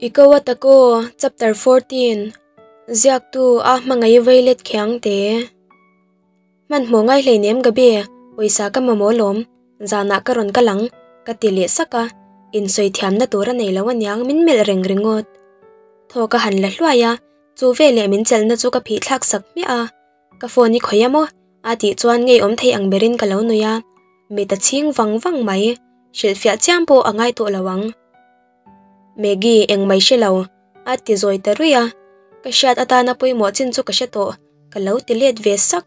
Ikaw at Ako, Chapter 14, Ziaktu a hmangaih veilet khiang te. Hmanhmawh ngai hleinem Gabi, pawisa ka mamawh lawm, zanah ka rawn kal ang, ka ti leh sak a, insawi thiamna tur a nei lo aniang min melh reng ringawt. Thaw ka han la hluai a, chu veleh min chelhna chu ka phih thlak sak hmiah a, Ka phone i khawih a maw? A tih chuan ngeiawm thei ang berin ka lo nui a, mit a chhing vang vang mai. Hrilhfiah chiam pawh a ngai tawh lo ang. Maggie, eng mai hre lo, a ti zawi ta ruih a. Ka hriat atana pawimawh chin chu ka hre tawh, ka lo ti let ve sak.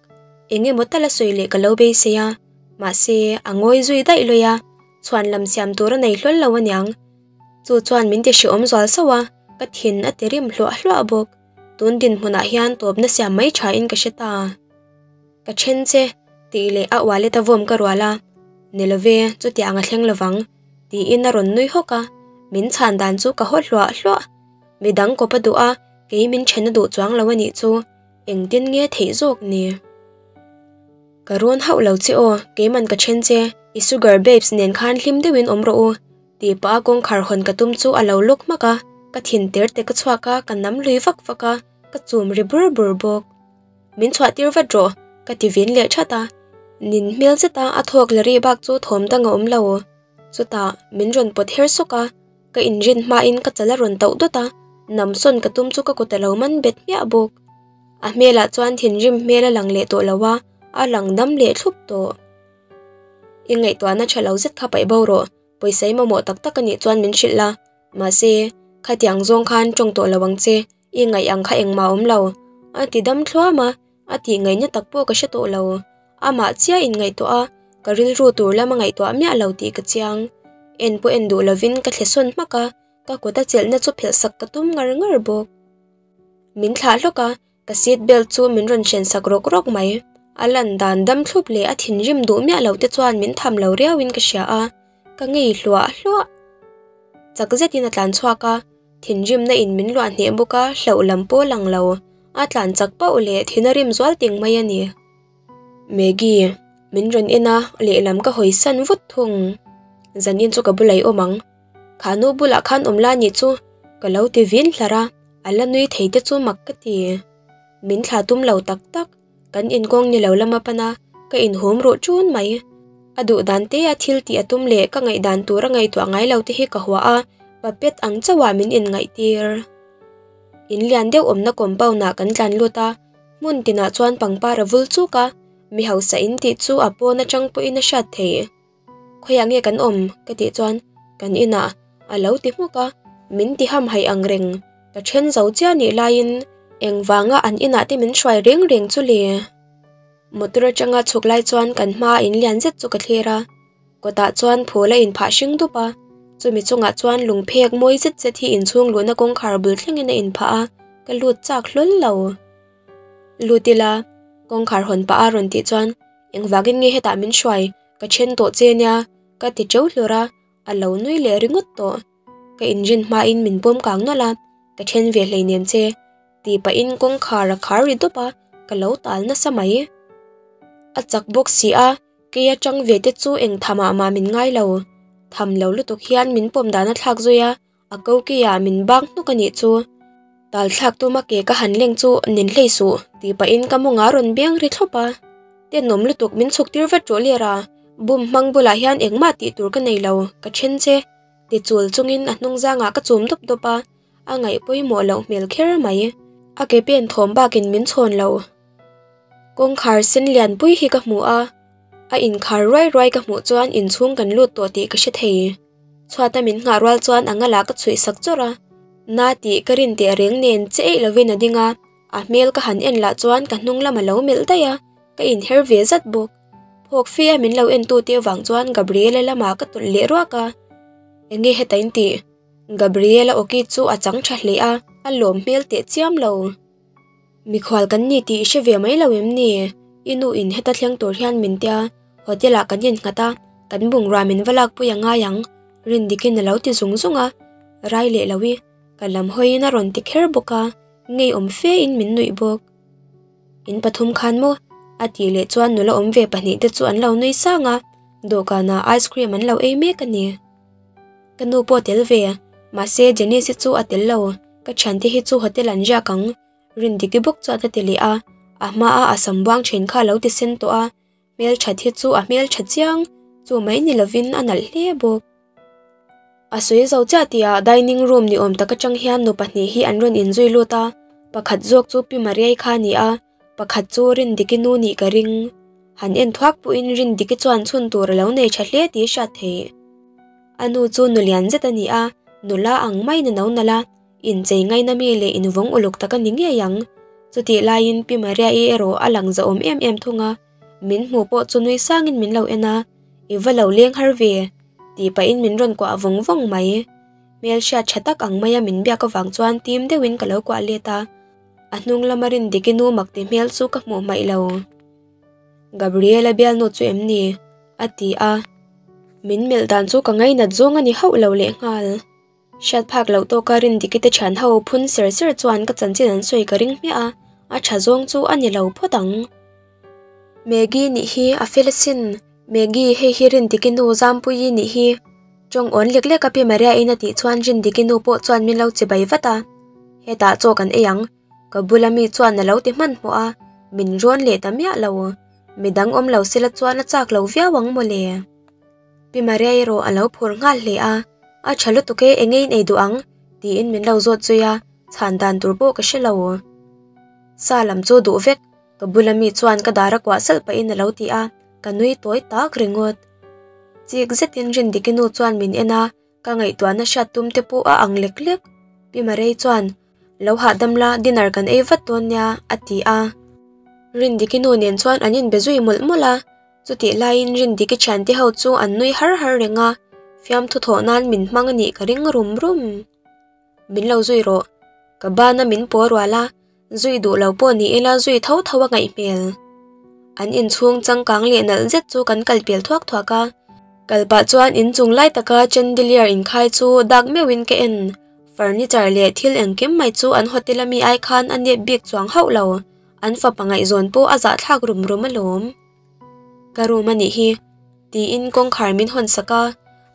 Eng emaw tal a sawi leh ka lo beisei a, mahse a ngawi zui daih lawih a, chhuan lam siam tur a nei hlawl lo aniang. Chu chuan min ti hrehawm zual sauh a, ka thin a ti rim hluah hluah bawk. Tun dinhmunah hian tawpna siam mai thain ka hre ta. Ka then che, tih leh a wallet a vawm ka rual a. Ni love, chutiang a thleng lovang, tiin a rawn nui hawk a. Min chhan dan chu ka haw hluah hluah. Midang kawp a duh a, kei min then a duh chuang lo a nih chu. Engtin nge theih zawk ni? Ka rawn hauh lo che aw, keiman ka then che, i sugar babes nen khan hlim deuhin awm rawh u. Tih pah a kawngkhar hawn ka tum chu a lo lawk hmak a, ka thin ter te ka chhuak a, ka nam lui vak vak a, ka chum ri bur bur bawk. Min chhuah tir vat rawh, ka ti vin leh that a. Nin hmel zet a a thawk la ri bak chu thawm dang a awm lo. Chutah min rawn pawt her sawk a, ka inrin hmain ka chal a rawn tauh dawt a, nam sawn ka tum chu ka kut a lo man bet hmiah bawk. A hmelah chuan thinrim hmel a lang leh tawh lo a, a lang dam leh thlup tawh. I ngaihtuahna tha lo zet kha paih bo rawh, pawisa i mamawh tak tak a nih chuan min hrilh la. Mahse, khatiang zawng khan tawng tawh lo ang che, i ngaih ang kha engmah a awm lo. A ti dam thluam a, a tih ngaihna tak pawh ka hre tawh lo. Amah chiah in ngaihtuah a, ka rilru tur lama ngaihtuah miah lo tih ka chiang. En pawh en duh lovin ka thle sawn hmak a, ka kut a chelhna chu phelh sak ka tum ngar ngar bawk. Min thlah hlawk a, Ka seat belt chu min rawn hren sak rawk rawk mai. A lan dan dam thlup leh a thinrim duh miah lo te chuan min tham lo riau in ka hria a, ka ngei hluah hluah. Chak zetin a tlan chhuak a, thinrimna in min luah hneh bawk a, hlauh lam pawh lang lo. A tlan chak pauh leh thin a rim zual ting mai a ni. Maggie, min rawn en a, lehlam ka hawi san vut thung. Zanin chu ka bulah i awm ang. Kha nu bulah khan awm la nih chu ka lo ti vin hlar a, a la nui thei te chu mak ka ti. Min thla tum lo tak tak, kan inkawng ni lo lama pan a, ka inhum ruh ṭun mai. A duh dan te a thil tih a tum leh ka ngaihdan tur a ngaihtuah ngai lo te hi ka hua a, puppet ang chauhah min inngaihtir. In lian deuh awmna compound ah kan tlan lut a, hmun tinah chuan pangpar a vul chuk a, mi hausa in tih chu a pawn atang pawhin a hriat thei. Khawiah nge kan awm? ka tih chuan kan inah a lo ti hmuk a, min ti hamhaih ang reng. Ka then zo chiah nih laiin engvanga an inah te min hruai reng reng chu le? Motor atanga chhuk lai chuan kan hmaa in lian zet chu ka thlir a, kawtah chuan phul a inphah hring dup a, chumi chungah chuan lungphek mawi zet zet hi inchhung luhna kawngkhar bul thlengin a inphah a, ka lut chak hlawl lo. Lut ila, kawngkhar hawn pah a rawn tih chuan Engvangin nge hetah min hruai, ka then tawh che nia, ka ti teuh hlur a, a lo nui leh ringawt tawh. Ka inrin hmain min pawm kang nawlh a, ka then ve hleinem che, tih pahin kawngkhar a khar ri dawp a, ka lo tal nasa mai. A chak bawk si a, kei atang ve te chu eng thamah mah min ngai lo. Tham lo lutuk hian min pawm dan a thlak zui a, A ko keiah min bak hnuk a nih chu. Tal thlak tuma ke ka han leng chu nin hlei suh tih pahin ka mawngah rawn beng ri thlawp a. Tenawm lutuk min chhuk tir vat rawh lir a, bum hmang bulah hian engmah tih tur ka nei lo, ka then che. Ti chul chungin a hnung zangah ka chum dawp dawp a, a ngaih pawimawh loh hmel kher mai. A ke pen thawm bakin min chhawn lo. Kawngkhar sen lianpui hi ka hmu a, a inkhar ruai ruai ka hmuh chuan inchhung kan lut tawh tih ka hre thei. Chhuata min nghah rual chuan a ngalah ka chhuih sak chawrh a, na tih ka rin teh reng nen che eih lovin a ding a, a hmel ka han en lah chuan ka hnung lam a lo melh daih a, ka inher ve zat bawk. Phawk fe a min lo en tu te avang chuan Gabriela lamah ka tawlh leh ruak a, Enge heta in tih? Gabriela awki chu a chang tha hle a, a lawm hmel teh chiam lo. Mikhual kan ni tih i hre ve mai lo em ni? I nu in heta thleng tur hian min tia, hotel ah kan innghat a, kan bungrua min va lakpui a ngai ang, Rindikin a lo ti zung zung a, rai leh lo i, ka lam hawiin a rawn ti kher bawk a, ngeiawm fe in min nuih bawk. In pathum khan maw? A tih leh chuan nula awm ve pahnih te chu an lo nui sang a, dawhkanah ice cream an lo ei mek a ni. Ka nu pawh tel ve, Mahse Janice-i chu a tel lo, ka thiante hi chu hotel an riak ang. Rindiki bawk chuan a ti leh a, a hmaa a sam buang thin kha a lo ti sen tawh a, hmelthat hi chu a hmeltha chiang, chu mai ni lovin a nalh hle bawk. A sawi zo chiah tihah dining room ni awm tak atang hian nu pahnih hi an rawn inzui lut a, pakhat zawk chu Pi Mariai kha a ni a, pakhat chu Rindiki nu nih ka ring. Han en thuak pawhin Rindiki chuan chhun tur a lo nei tha hle tih a hriat theih. A nu chu nu lian zet a ni a, nula ang maiin a no nalh a, Inchei ngaina mi leh invawng uluk tak a ni ngei ang. Chutih laiin Pi Maria-i erawh a lang zahawm em em thung a, min hmuh pawh chu nui sangin min lo en a, I va lo leng har ve, tih pahin min rawn kuah vawng vawng mai. Hmel hriat tha tak ang maia min biak avang chuan tim deuhin ka lo kuah let a, a hnung lama Rindiki nu mak ti hmel chu ka hmuh hmaih lo. Gabriela bialnu chu em ni? a ti a, min melh dan chu ka ngainat zawng a ni hauh lo lehnghal. Hriat phak loh tawka Rindiki te thian ho phun ser ser chuan ka chanchin an sawi ka ring hmiah a, a tha zawng chu a ni lo phawt ang. Maggie nih hi a fel asin, Maggie hei hi Rindiki nu Zampuii nih hi. Tawng awn lek lek a Pi Maria-in a tih chuan Rindiki nu pawh chuan min lo chibai vat a, Hetah chaw kan ei ang, ka bula mi chuan a lo ti hmanhmawh a, min rawn leh ta miah lo. Midang awm lo sela chuan a chak lo viau ang mawle. Pi Maria erawh a lo phur nghal hle a, A tha lutuk e, enge in ei duh ang? tiin min lo zawt zui a, chhan dan tur pawh ka hre lo. Sa lam chu duh vek, ka bula mi chuan ka dar a kuah salh pahin a lo ti a, ka nui tawi tak ringawt. Chik zetin Rindiki nu chuan min en a, ka ngaihtuahna hriat tum te pawh a ang lek lek. Pi Marei chuan, Lo hahdam la, dinner kan ei vat dawn nia, a ti a. Rindiki nu nen chuan an inbe zui mawlh mawlh a, Chutih laiin Rindiki thiante ho chu an nui har har reng a, fiamthu thawh nan min hmang a nih ka ring rum rum. Min lo zui rawh. Ka bana min paw rual a, zui duh lo pawh ni ila zui tho tho a ngaih hmel. An inchhung changkang leh nalh zet chu kan kal pel thuak thuak a, kal pah chuan inchung lai taka chandelier inkhai chu dak meuhin ka en. Furniture leh thil engkim mai chu an hotel ami ai khan a nep bik chuang hauh lo, an fapa ngaihzawn pawh a zahthlak rum rum alawm. Ka room a nih hi, tiin kawngkhar min hawn sak a,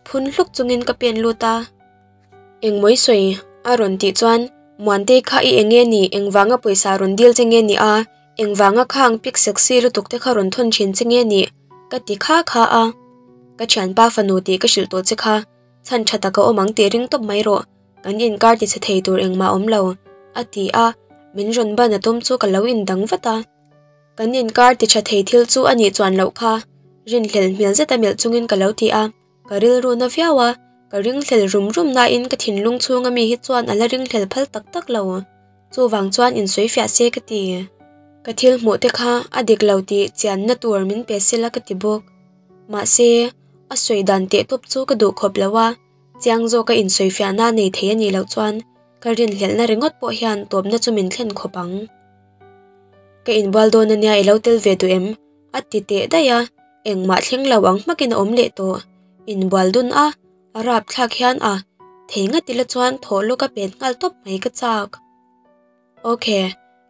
phun hluk chungin ka pen lut a. Engmawi sawi? a rawn tih chuan, Muantei kha i eng nge ni, engvanga pawisa rawn dil che nge ni a, engvanga khang pic sexy lutuk te kha rawn thawn thin che nge ni? ka ti kha kha a. Ka thianpa fanu tih ka hrilh tawh che kha, chhan tha taka awm ang tih ring tawp mai rawh, kan inkar ti chhe thei tur engmah awm lo, a ti a, min rawn ban a tum chu ka lo indang vat a. Kan inkar ti tha thei thil chu a nih chuan loh kha, rinhlelh hmel zeta melh chungin ka lo ti a, ka rilru na viau a, ka ringhlel rum rum nain ka thinlung chhunga mi hi chuan a la ringhlel phal tak tak lo. Chuvang chuan insawi fiah se ka ti. Ka thil hmuh te kha a dik lo tih chianna tur min pe sela ka ti bawk. Mahse, a sawi dan teh tawp chu ka duh khawp lo a, chiang zawka insawi fiahna nei thei a nih loh chuan ka rinhlelhna ringawt pawh hian tawpna chu min thlen khawp ang. Ka inbual dawn ania i lo tel ve duh em? A ti teh daih a, engmah thleng lo ang hmakin a awm leh tawh. Inbual dun a, a rap thlak hian a thei ngat ila chuan thawh lawk a pet nghal tawp mai ka chak. Ok,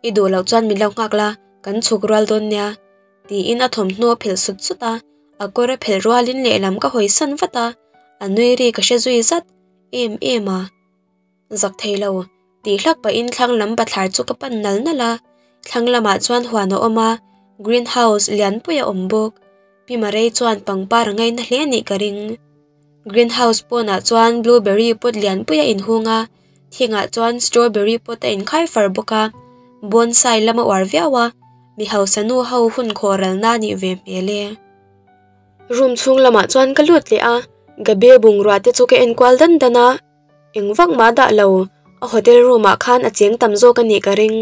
i duh loh chuan min lo nghak la, kan chhuk rual dawn nia. Tiin a thawmhnaw a phelh sut sut a, a kawr a phelh rualin lehlam ka hawi san vat a, a nui ri ka hre zui zat em em a. Zak thei lo, tih hlak pahin thlang lam bathlar chu ka pan nal nal a, thlang lamah chuan huan a awm a, green house lian pui a awm bawk. Pi Marei chuan pangpar a ngaina hle anih ka ring. Green house pawnah chuan blueberry pot lian pui a inhung a, thingah chuan strawberry pot a inkhai far bawk a, bonsai lam a uar viau a, mi hausa nu ho hun khawh ralna a nih ve hmel e. Room chhung lamah chuan ka lut leh a, Gabe bungrua te chu ka enkual dan dan a, Eng vak mah dah lo, a hotel room ah khan a cheng tam zawk a nih ka ring.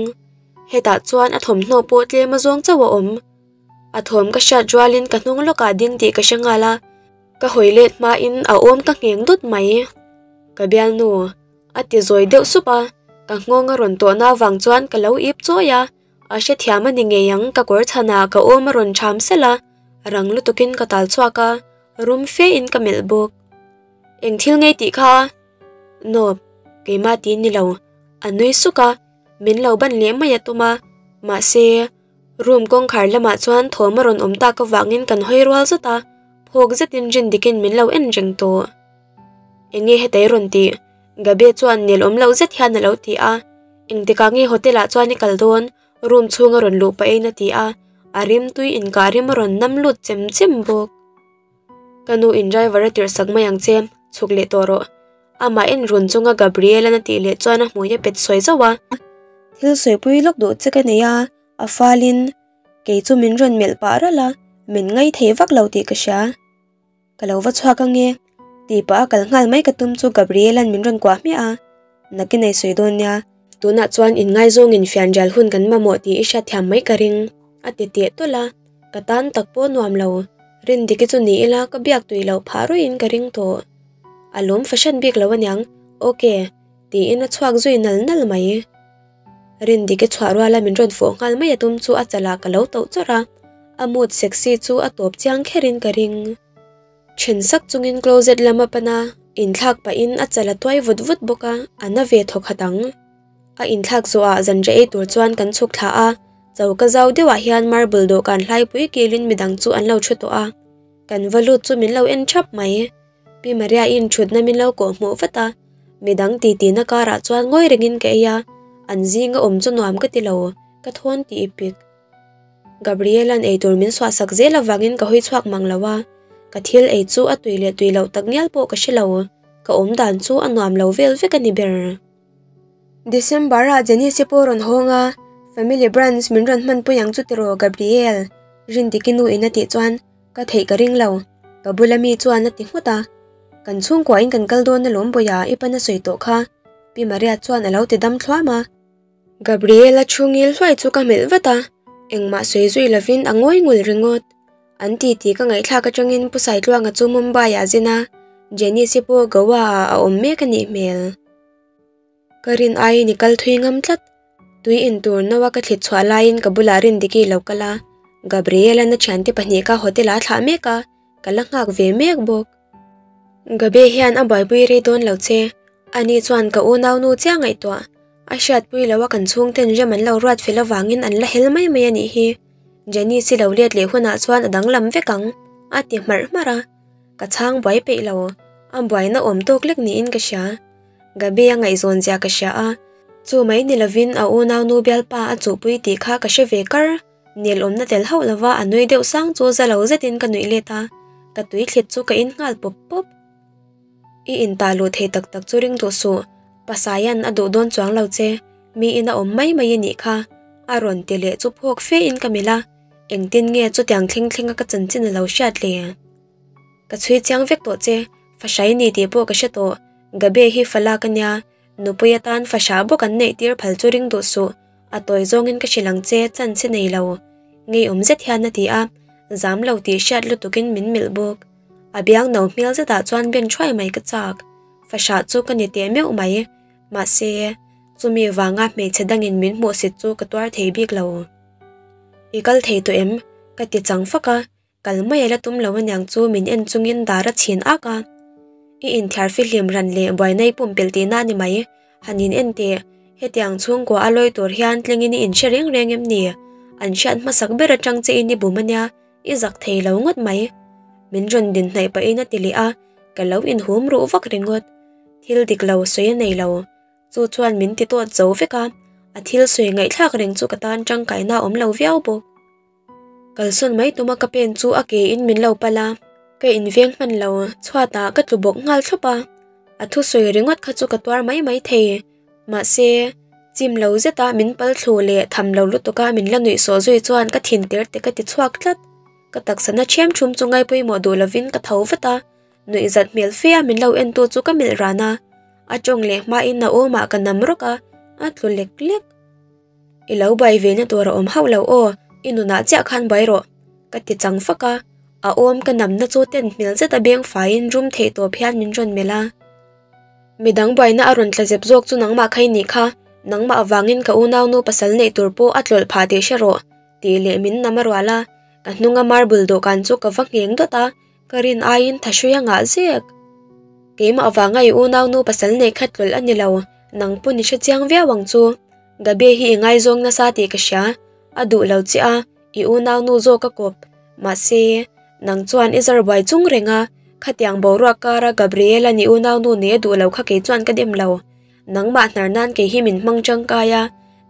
Hetah chuan a thawmhnaw pawh tlem a zawng chauh a awm. A thawm ka hriat rualin ka hnung lawkah ding tih ka hre nghal a, ka hawi let hmain a awm ka ngheng dawt mai. Ka bialnu, a ti zawi deuh sup a, ka nghawng a rawn tawhna avang chuan ka lo ip chawi a, a hrethiam a ni ngei ang ka kawr chhanah ka awm a rawn ṭham selh a, rang lutukin ka tal chhuak a, rum fe in ka melh bawk. Eng thil ngei tih kha? Nope, keimah ti ni lo. A nui suk a, min lo ban leh mai a tum a. Mahse, room kawngkhar lamah chuan thawm a rawn awm tak avangin kan hawi rual zat a, phawk zetin rin dikin min lo en reng tawh. Enge hetei rawn tih? Gabe chuan nel awm loh zet hian a lo ti a. Engtikah nge hotel ah chuan i kal dawn? Room chhung a rawn luh pahin a ti a, a rimtui inkah rim a rawn nam lut chem chem bawk. Ka nu in driver a tirh sak mai ang che, chhuk leh tawh rawh. Amah en run chunga Gabriel-a'n a tih leh chuan a hmui a pet sawi zauh a. Thil sawipui lawk duh che ka nei a, a falin kei chu min rawn melh pah ralh a, min ngaithei vak lo tih ka hria. Ka lo va chhuak ange, tih pah a kal nghal mai ka tum chu Gabriel-a'n min rawn kuah hmiah a, nakin ei sawi dawn nia. Tunah chuan inngaizawngin fianrial hun kan mamawh tih i hriatthiam mai ka ring, a ti teh tawlh a, ka tan tak pawh nuam lo. Rindiki chu ni ila ka biak tui loh phah ruiin ka ring tawh. A lawm fahran bik lo aniang, ok, tiin a chhuak zui nal nal mai. Rindiki chhuah ruala min rawn fawh nghal mai a tum chu a chalah ka lo tauh chawrh a, a mood sexy chu a tawp chiang kherin ka ring. Then sak chungin closet lam a pan a, inthlak pahin a chal a tuai vut vut bawk a, a na ve thawk hat ang. A inthlak zawhah zanriah ei tur chuan kan chhuk thla a, choka zau deuhah hian marble dawhkan hlaipui kilin midang chu an lo thu tawh a, kan va lut chu min lo en thap mai. Pi Maria-i'n thutna min lo kawh hmuh vat a, midang titina karah chuan ngawi rengin ka ei a, an zinga awm chu nuam ka ti lo, ka thawn tih i pik. Gabriela'n eitur min suahsak zel avangin ka hawi chhuak mang lo a, ka thil ei chu a tui leh tui loh tak ngial pawh ka hre lo, ka awm dan chu a nuam lo vel vek a ni ber. December-ah Janice-i pawh rawn hawng a, Family Branch min rawn hmanpui ang chu tiraw Gabriel? Rindiki nu in a tih chuan ka theih ka ring lo, ka bula mi chuan a ti nghut a. Kan chhungkuain kan kal dawn alawm Bawia i pan a sawi tawh kha, Pi Maria chuan a lo ti dam thluam a. Gabriela thu ngil hluai chu ka melh vat a, engmah sawi zui lovin a ngawi ngul ringawt. An titi ka ngaihthlak atangin Pu Saitluanga chu Mumbai-ah a zin a, Janice-i pawh Goa-ah a awm mek a nih hmel. Ka rin aiin i kal thui ngam tlat. Tui in tur naua ka thlit chhuah laiin ka bulah Rindiki lo kal a, Gabriela-na thiante pahnih kha hotel-ah a thlah mek a, ka la nghak ve mek bawk. Gabe hian a buaipui rei dawn lo che, ani chuan ka unaunu chiah ngaihtuah. A hriatpui lo a kan chhungten rem an lo ruat fel avangin an la hel mai mai a nih hi. Janice-i lo let leh hunah chuan a danglam vek ang, a ti hmarh hmarh a. Ka chhang buai peih lo, a buaina awm tawk lek niin ka hria. Gabe a ngaihzawn zia ka hria a, chu mai ni lovin a unaunu bialpa a chuhpui tih kha ka hre ve kar. Nel awmna tel hauh lova a nui deuh sang chu za lo zetin ka nuih let a, ka tui thlit chu ka in nghal pawp pawp. I intah luh thei tak tak chu ring duh suh, Pasaia'n a duh dawn chuang lo che, mi in a awm mai mai i nih kha, a rawn ti leh chu phawk fe in ka melh a, engtin nge chutiang thleng thleng a ka chanchin a lo hriat le? Ka chhui chiang vek tawh che, fahrai ni tih pawh ka hre tawh, Gabe hi falak a nia, Nupui atan fahrah bawk an neih tir phal chu ring duh suh, a tawi zawngin ka hrilh ang che, chance nei lo. Ngeiawm zet hian a ti a, zam lo tih hriat lutukin min melh bawk. A biang no hmel zetah chuan ben thuai mai ka chak. Fahrah chu ka ni teh meuh mai. Mahse, chumi vanga hmeichhe dangin min hmuhsit chu ka tuar thei bik lo. I kal thei tawh em? Ka ti chang fak a, Kal mai a la tum lo aniang chu min en chungin dar a chhin ak a. I inthiar fihlim ran leh buaina i pumpelh tihna a ni mai. Han in en teh, hetiang chhungkua a lawi tur hian tlingin i inhre reng reng em ni? An hriat hmasak ber atang che in i bum ania, i zak thei lo ngawt mai. Min rawn din hnaih pahin a ti leh a, ka lo inhum ruh vak ringawt. Thil dik lo sawi a nei lo. Chu chuan min ti tawt zo vek a, a thil sawi ngaihthlak reng chu ka tan tangkaina a awm lo viau bawk. Kalsawn mai tuma ka pen chu a ke in min lo pal a, ka inveng hman lo, chhuatah ka tlu bawk nghal thlawp a, a thusawi ringawt kha chu ka tuar mai mai thei, mahse, chim lo zeta min pal thlu leh tham lo lutuka min la nuih sawh zui chuan ka thin ter te ka ti chhuak tlat, ka taksa na ṭhiam ṭhum chu ngaipawimawh duh lovin ka tho vat a, nuih zat hmel fe a min lo en tu chu ka melh ran a, a ṭawng leh hmain a awmah ka nam rawk a, a tlu lek lek. I lo bai ve na tur a awm hauh lo aw, i nunah chiah khan bai rawh, ka ti chang fak a, a awm ka namna chu ten hmel zet a beng faiin rum theih tawp hian min rawn melh a. Midang buaina a rawn tla zep zawk chu nangmah kha i nih kha, nangmah avangin ka unaunu pasal neih tur pawh a tlawlh phah tih hre rawh, tih leh min nam a rual a, ka hnunga marble dawhkan chu ka va ngheng dawt a, ka rin aiin thahrui a ngah zek. Keimah avanga i unaunu pasal neih kha tlawlh a ni lo, nang pawn i hre chiang viau ang chu. Gabi hi i ngaizawng nasa tih ka hria, a duh lo che a, i unaunu zawk a kawp. Mahse, nang chuan i zar buai chung reng a, Khatiang boruak kara Gabriela ni unaunu nei a duh lo kha kei chuan ka dem lo. Nangmah hnar nan kei hi min hmang tangkai a,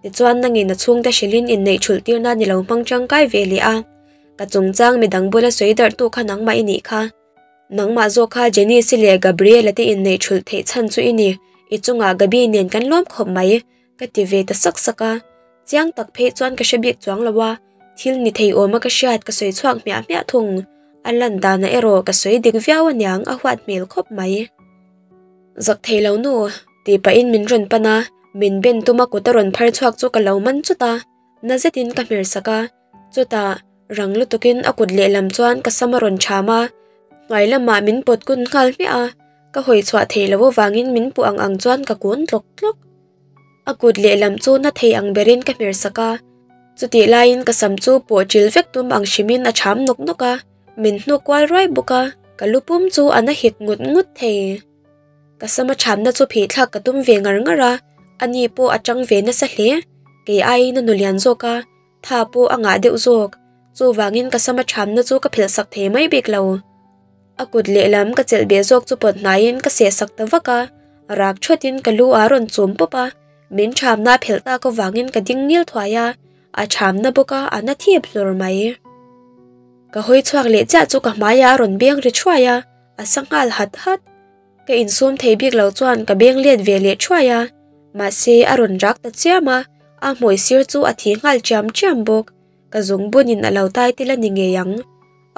tichuan nangin a chhungte hrilhin inneih thulh tir nan i lo hmang tangkai ve leh a. Ka chungchang midang bula sawi darhtu kha nangmah i nih kha. Nangmah zawk kha Jenice leh Gabriela te inneih thulh theih chhan chu i ni. I chungah Gabi nen kan lawm khawp mai, ka ti ve ta sak sak a. Chiang tak phei chuan ka hre bik chuang lo a, thil ni thei awma ka hriat ka sawi chhuak hmiah hmiah thung. A lan danah erawh ka sawi dik viau aniang a huat hmel khawp mai. Zak thei lo nu, tih pahin min rawn pan a, min ben tuma kut a rawn phar chhuak chu ka lo man chut a, na zetin ka hmer sak a. Chutah, rang lutukin a kut lehlam chuan ka sam a rawn cham a, hnuai lamah min pawt kun nghal hmiah a, ka hawi chhuah thei lo avangin min puh ang ang chuan ka kun tlawk tlawk. A kut lehlam chu na thei ang berin ka hmer sak a, chutih laiin ka sam chu pawh ṭil vek tum ang hrimin a cham nawk nawk a, min hnuk kual ruai bawk a, ka lu pum chu a na hit ngut ngut thei. Ka sama chhamna chu phih thlak ka tum ve ngar ngar a, ani pawh a ṭang ve nasa hle. Kei aiin a nu lian zawk a, tha pawh a ngah deuh zawk. Chuvangin ka sama chhamna chu ka phelh sak thei mai bik lo. A kut lehlam ka chelh beh zawk chu pawt hnaiin ka seh sak ta vak a, rak ṭhawtin ka lu a rawn chum pawp a, min chhamna a phelh tak avangin ka ding ngil thuai a, a chhamna bawk a, a na thip hlur mai. Ka hawi chhuak leh chiah chu ka hmaiah a rawn beng ri thuai a, a sa nghal hat hat. Ka insum thei bik lo chuan ka beng let ve leh thuai a, mahse a rawn rak ta chiam a, a hmui sir chu a thi nghal chiam chiam bawk. Ka zung bunin a lo tai tel a ni ngei ang.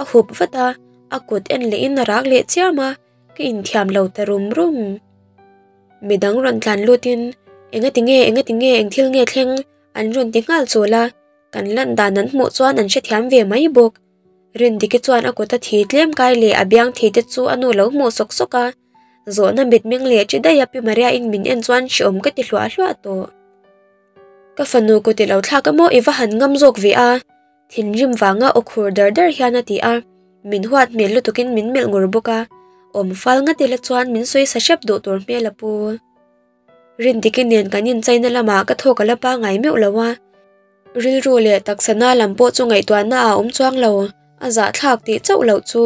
A hup vat a, a kut en lehin a rak leh chiam a, ka inthiam lo ta rum rum. Midang rawn tlan lutin, Engati nge, engati nge, eng thil nge thleng? an rawn ti nghal chawl a, kan lan dan an hmuh chuan an hrethiam ve mai bawk. Rindiki chuan a kut a thi tlem kai leh a biang thi te chu a nu lo hmuh sawk sawk a, zawhna mitmeng leh chi daih a Pi Maria-in min en chuan hreawm ka ti hluah hluah tawh. Ka fanu kut i lo thlak a maw i va han ngam zawk ve a, thinrim vanga aw khur dar dar hian a ti a, min huat hmel lutukin min melh ngur bawk a, awm fal ngat ila chuan min sawi sa hrep duh tur hmel a pu. Rindiki nen kan inchaina lamah ka thawk a la pangai meuh lo a, rilru leh taksana lam pawh chu ngaihtuahna a awm chuang lo, a zahthlak tih chauh loh chu.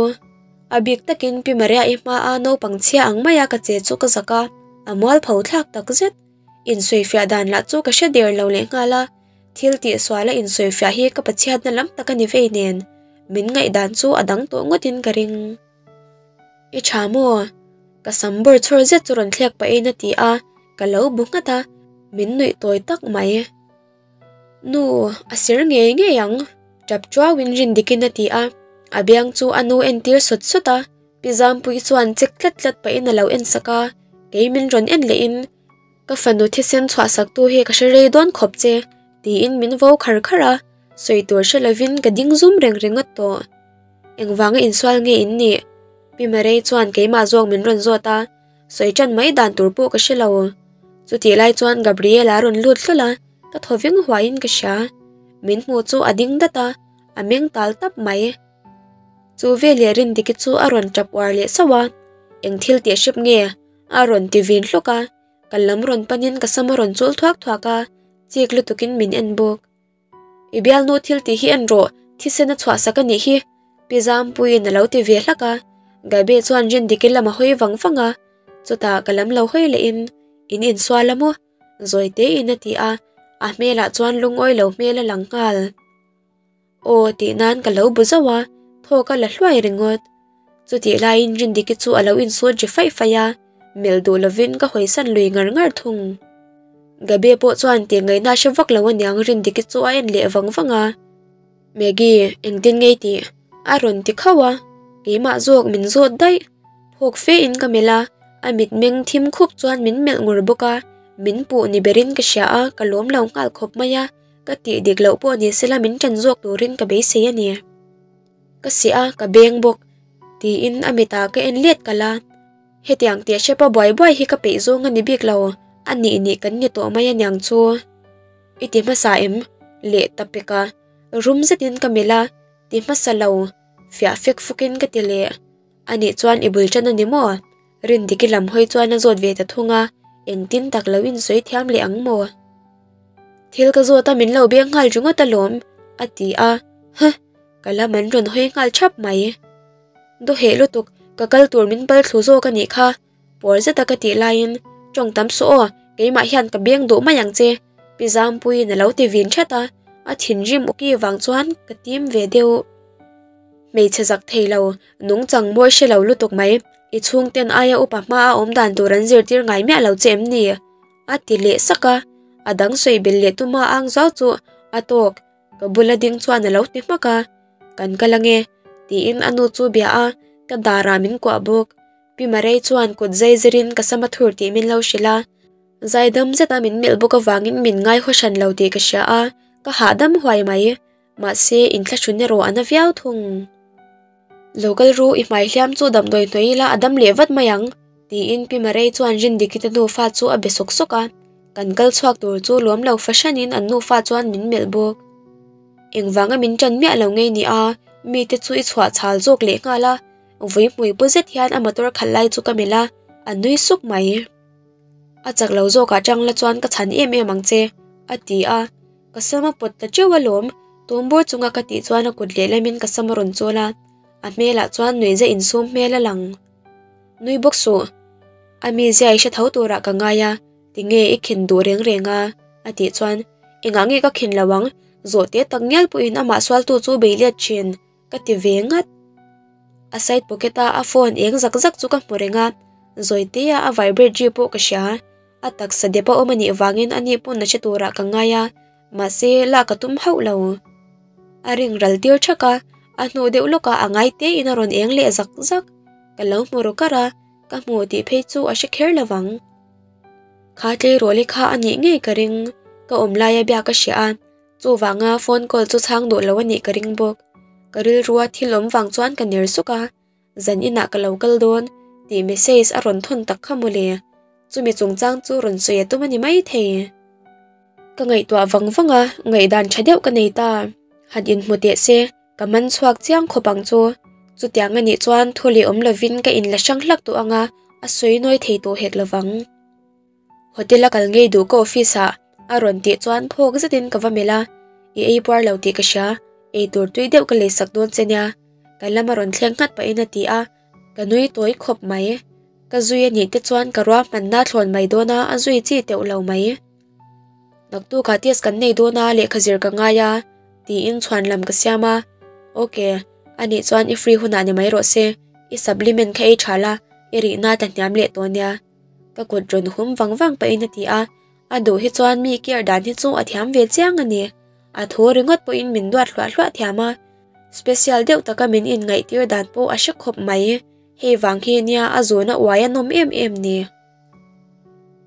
A bik takin Pi Maria-i hmaa naupang chhia ang maia ka che chu ka zak a, a mualpho thlak tak zet. Insawifiah dan lah chu ka hre der lo lehnghal a, thil tihsuala insawifiah hi ka pachhiatna lam tak a ni vei nen, min ngaihdan chu a dang tawh ngawtin ka ring. I tha maw? Ka sam bawr chhawr zet chu rawn thlek pahin a ti a, ka lo bu nghat a, min nuih tawi tak mai. Nu, a sir ngei ngei ang, tap chuauin Rindikin a ti a, a biang chu a nu entir sawt sawt a, Pi Zampuii chuan chek tlat tlat pahin a lo en sak a, kei min rawn en lehin, Ka fanu thisen chhuah saktu hi ka hre rei dawn khawp che, tiin min vo khar khar a, sawi tur hre lovin ka ding zum reng ringawt tawh. Engvanga insual nge in nih? Pi Marei chuan keimah zawk min rawn zawt a, sawi ṭan mai dan tur pawh ka hre lo. Chutih lai chuan Gabriela a rawn lut hlawl a, ka thaw veng huaiin ka hria. Min hmuh chu a ding dat a, a meng tal tap mai. Chu veleh Rindiki chu a rawn ṭap uar leh sauh a, Eng thil tih hrep nge? a rawn ti vin hlawk a, ka lam rawn panin ka sam a rawn chul thuak thuak a, chik lutukin min en bawk. I bialnu thil tih hi en rawh, thisen a chhuah sak a nih hi, Pi Zampuiin a lo ti ve hlak a, Gabi chuan Rindiki lam a hawi vang vang a, chutah ka lam lo hawi lehin, In insual a maw? Zawi tein a ti a, a hmelah chuan lungawi lo hmel a lang nghal. Aw tih nan ka lo bu zauh a, thawk a la hluai ringawt. Chutih laiin Rindiki chu a lo insut ri faih faih a, melh duh lovin ka hawisan lui ngar ngar thung. Gabi pawh chuan tih ngaihna hre vak lo aniang Rindiki chu a en leh vang vang a. Maggie, engtin ngei tih? A rawn ti khauh a, keimah zawk min zawt daih. Phawk fe in ka melh a, a mitmeng thim khup chuan min melh ngur bawk a, min puh ni berin ka hria a, ka lawm lo nghal khawp mai a. Ka tih dik loh pawh ni sela min ṭan zawk turin ka beisei a ni. Ka seh a, ka beng bawk. Tiin a mitah ka en let kalh a. Hetiang tih hrepa buai buai hi ka peih zawng a ni bik lo, a nih nih kan ni tawh mai aniang chu. I ti hmasa em? Leh ta pek a. Rum zetin ka melh a, ti hmasa lo, fiah fek fukin ka ti leh. A nih chuan i bul ṭan a ni maw? Rindiki lam hawi chuan a zawt ve ta thung a, engtin tak lo insawi thiam leh ang maw? Thil ka zawt a min lo beng nghal ringawt alawm, a ti a, huh! Ka lam an rawn hawi nghal thap mai. Dawheh lutuk, Ka kal tur min pal thlu zawk a nih kha, pawr zeta ka tih laiin, Tawng tam suh aw, keimah hian ka beng duh mai ang che, Pi Zampuiin a lo ti vin that a, a thinrim awki vang chuan ka tim ve deuh. Hmeichhe zak thei lo, nungchang mawi hre lo lutuk mai, i chhungten aia upa hmaa awm dan tur an zirtir ngai miah lo che em ni? A ti leh sak a, a dang sawi belh leh tuma ang zau chu a tawk, ka bula ding chuan a lo ti hmak a, Kan kal ange, tiin a nu chu bia a, ka darah min kuah bawk. Pi Marei chuan kut zai zirin ka sam a thur tih min lo hrilh a, zaidam zeta min melh bawk avangin min ngaihaw hran lo tih ka hria a, ka hahdam huai mai. Mahse, inthlahrun erawh a na viau thung. Lo kal ru, i hmai hliam chu damdawi hnawih ila a dam leh vat mai ang, tiin Pi Marei chuan Rindiki te nufa chu a be sawk sawk a. Kan kal chhuak tur chu lawm lo fahranin an nufa chuan min melh bawk. Engvanga min ṭan miah lo ngei ni a, mite chu i chhuah chhal zawk leh nghal a, vui hmui pu zet hian a motor khalh lai chu ka melh a, a nui suk mai. A chak lo zawkah ṭang la chuan ka chhan em em ang che, a ti a. Ka sam a pawt ta teuh alawm, tumbur chunga ka tih chuan a kut lehlamin ka sam a rawn chawl a, a hmelah chuan nuihza insum hmel a lang. Nui bawk suh, a mizia i hre tho turah ka ngai a, tinge i khin duh reng reng a? a tih chuan, Engah nge ka khin lo ang, zawhte tak ngial pawhin amah sualtu chu bei let thin, ka ti ve ngat. A side pocket a a phone eng zak zak chu ka hmu reng a, Zawitea a vibrate ri pawh ka hria. A taksa dep a awm a nih vangin a ni pawn a hre turah ka ngai a, mahse lak a tum hauh lo. A ring ral tir thak a, a hnu deuh lawkah a ngai tein a rawn eng leh zak zak. Ka lo hmu ru kar a, ka hmu tih phei chu a hre kher lo vang. Kha tleirawl hi kha a nih ngei ka ring, ka awm laia biak ka hria a, chuvanga phone call chu chhang duh lo a nih ka ring bawk. Ka rilrua thil awm vang chuan ka ner suk a, Zan inah ka lo kal dawn tih message a rawn thawn tak kha mawle. Chumi chungchang chu rawn sawi a tum a ni maithei. Ka ngaihtuah vang vang a, ngaihdan tha deuh ka nei ta. Han inhmu teh se, ka man chhuak chiang khawp ang chu. Chutiang a nih chuan thu leh awm lovin ka inla hrang hlak tawh ang a, a sawi nawi thei tawh hek lovang. Hotel a kal ngei duh ka office ah a rawn tih chuan phawk zetin ka va melh a, I ei puar lo tih ka hria, ei tur tui deuh ka leisak dawn che nia, kan lama rawn thleng nghat pahin a ti a, ka nui tawi khawp mai. Ka zui a nih te chuan ka ruahmanna thlawn mai dawn a, a zui chi teuh lo mai. Naktukah test kan nei dawn a, lehkha zir ka ngai a, tiin chhuan lam ka siam a, Ok, a nih chuan i free hunah ni mai rawh se, i supplement kha ei tha la, i rihna ta hniam leh tawh nia. Ka kut rawn hum vang vang pahin a ti a, a duh hi chuan mi care dan hi chu a thiam ve chiang a ni. A thu ringawt pawhin min duat hluah hluah thiam a, special deuh taka min inngaihtir dan pawh a hre khawp mai. Hei vang hi nia a zuna uai a nawm em em ni.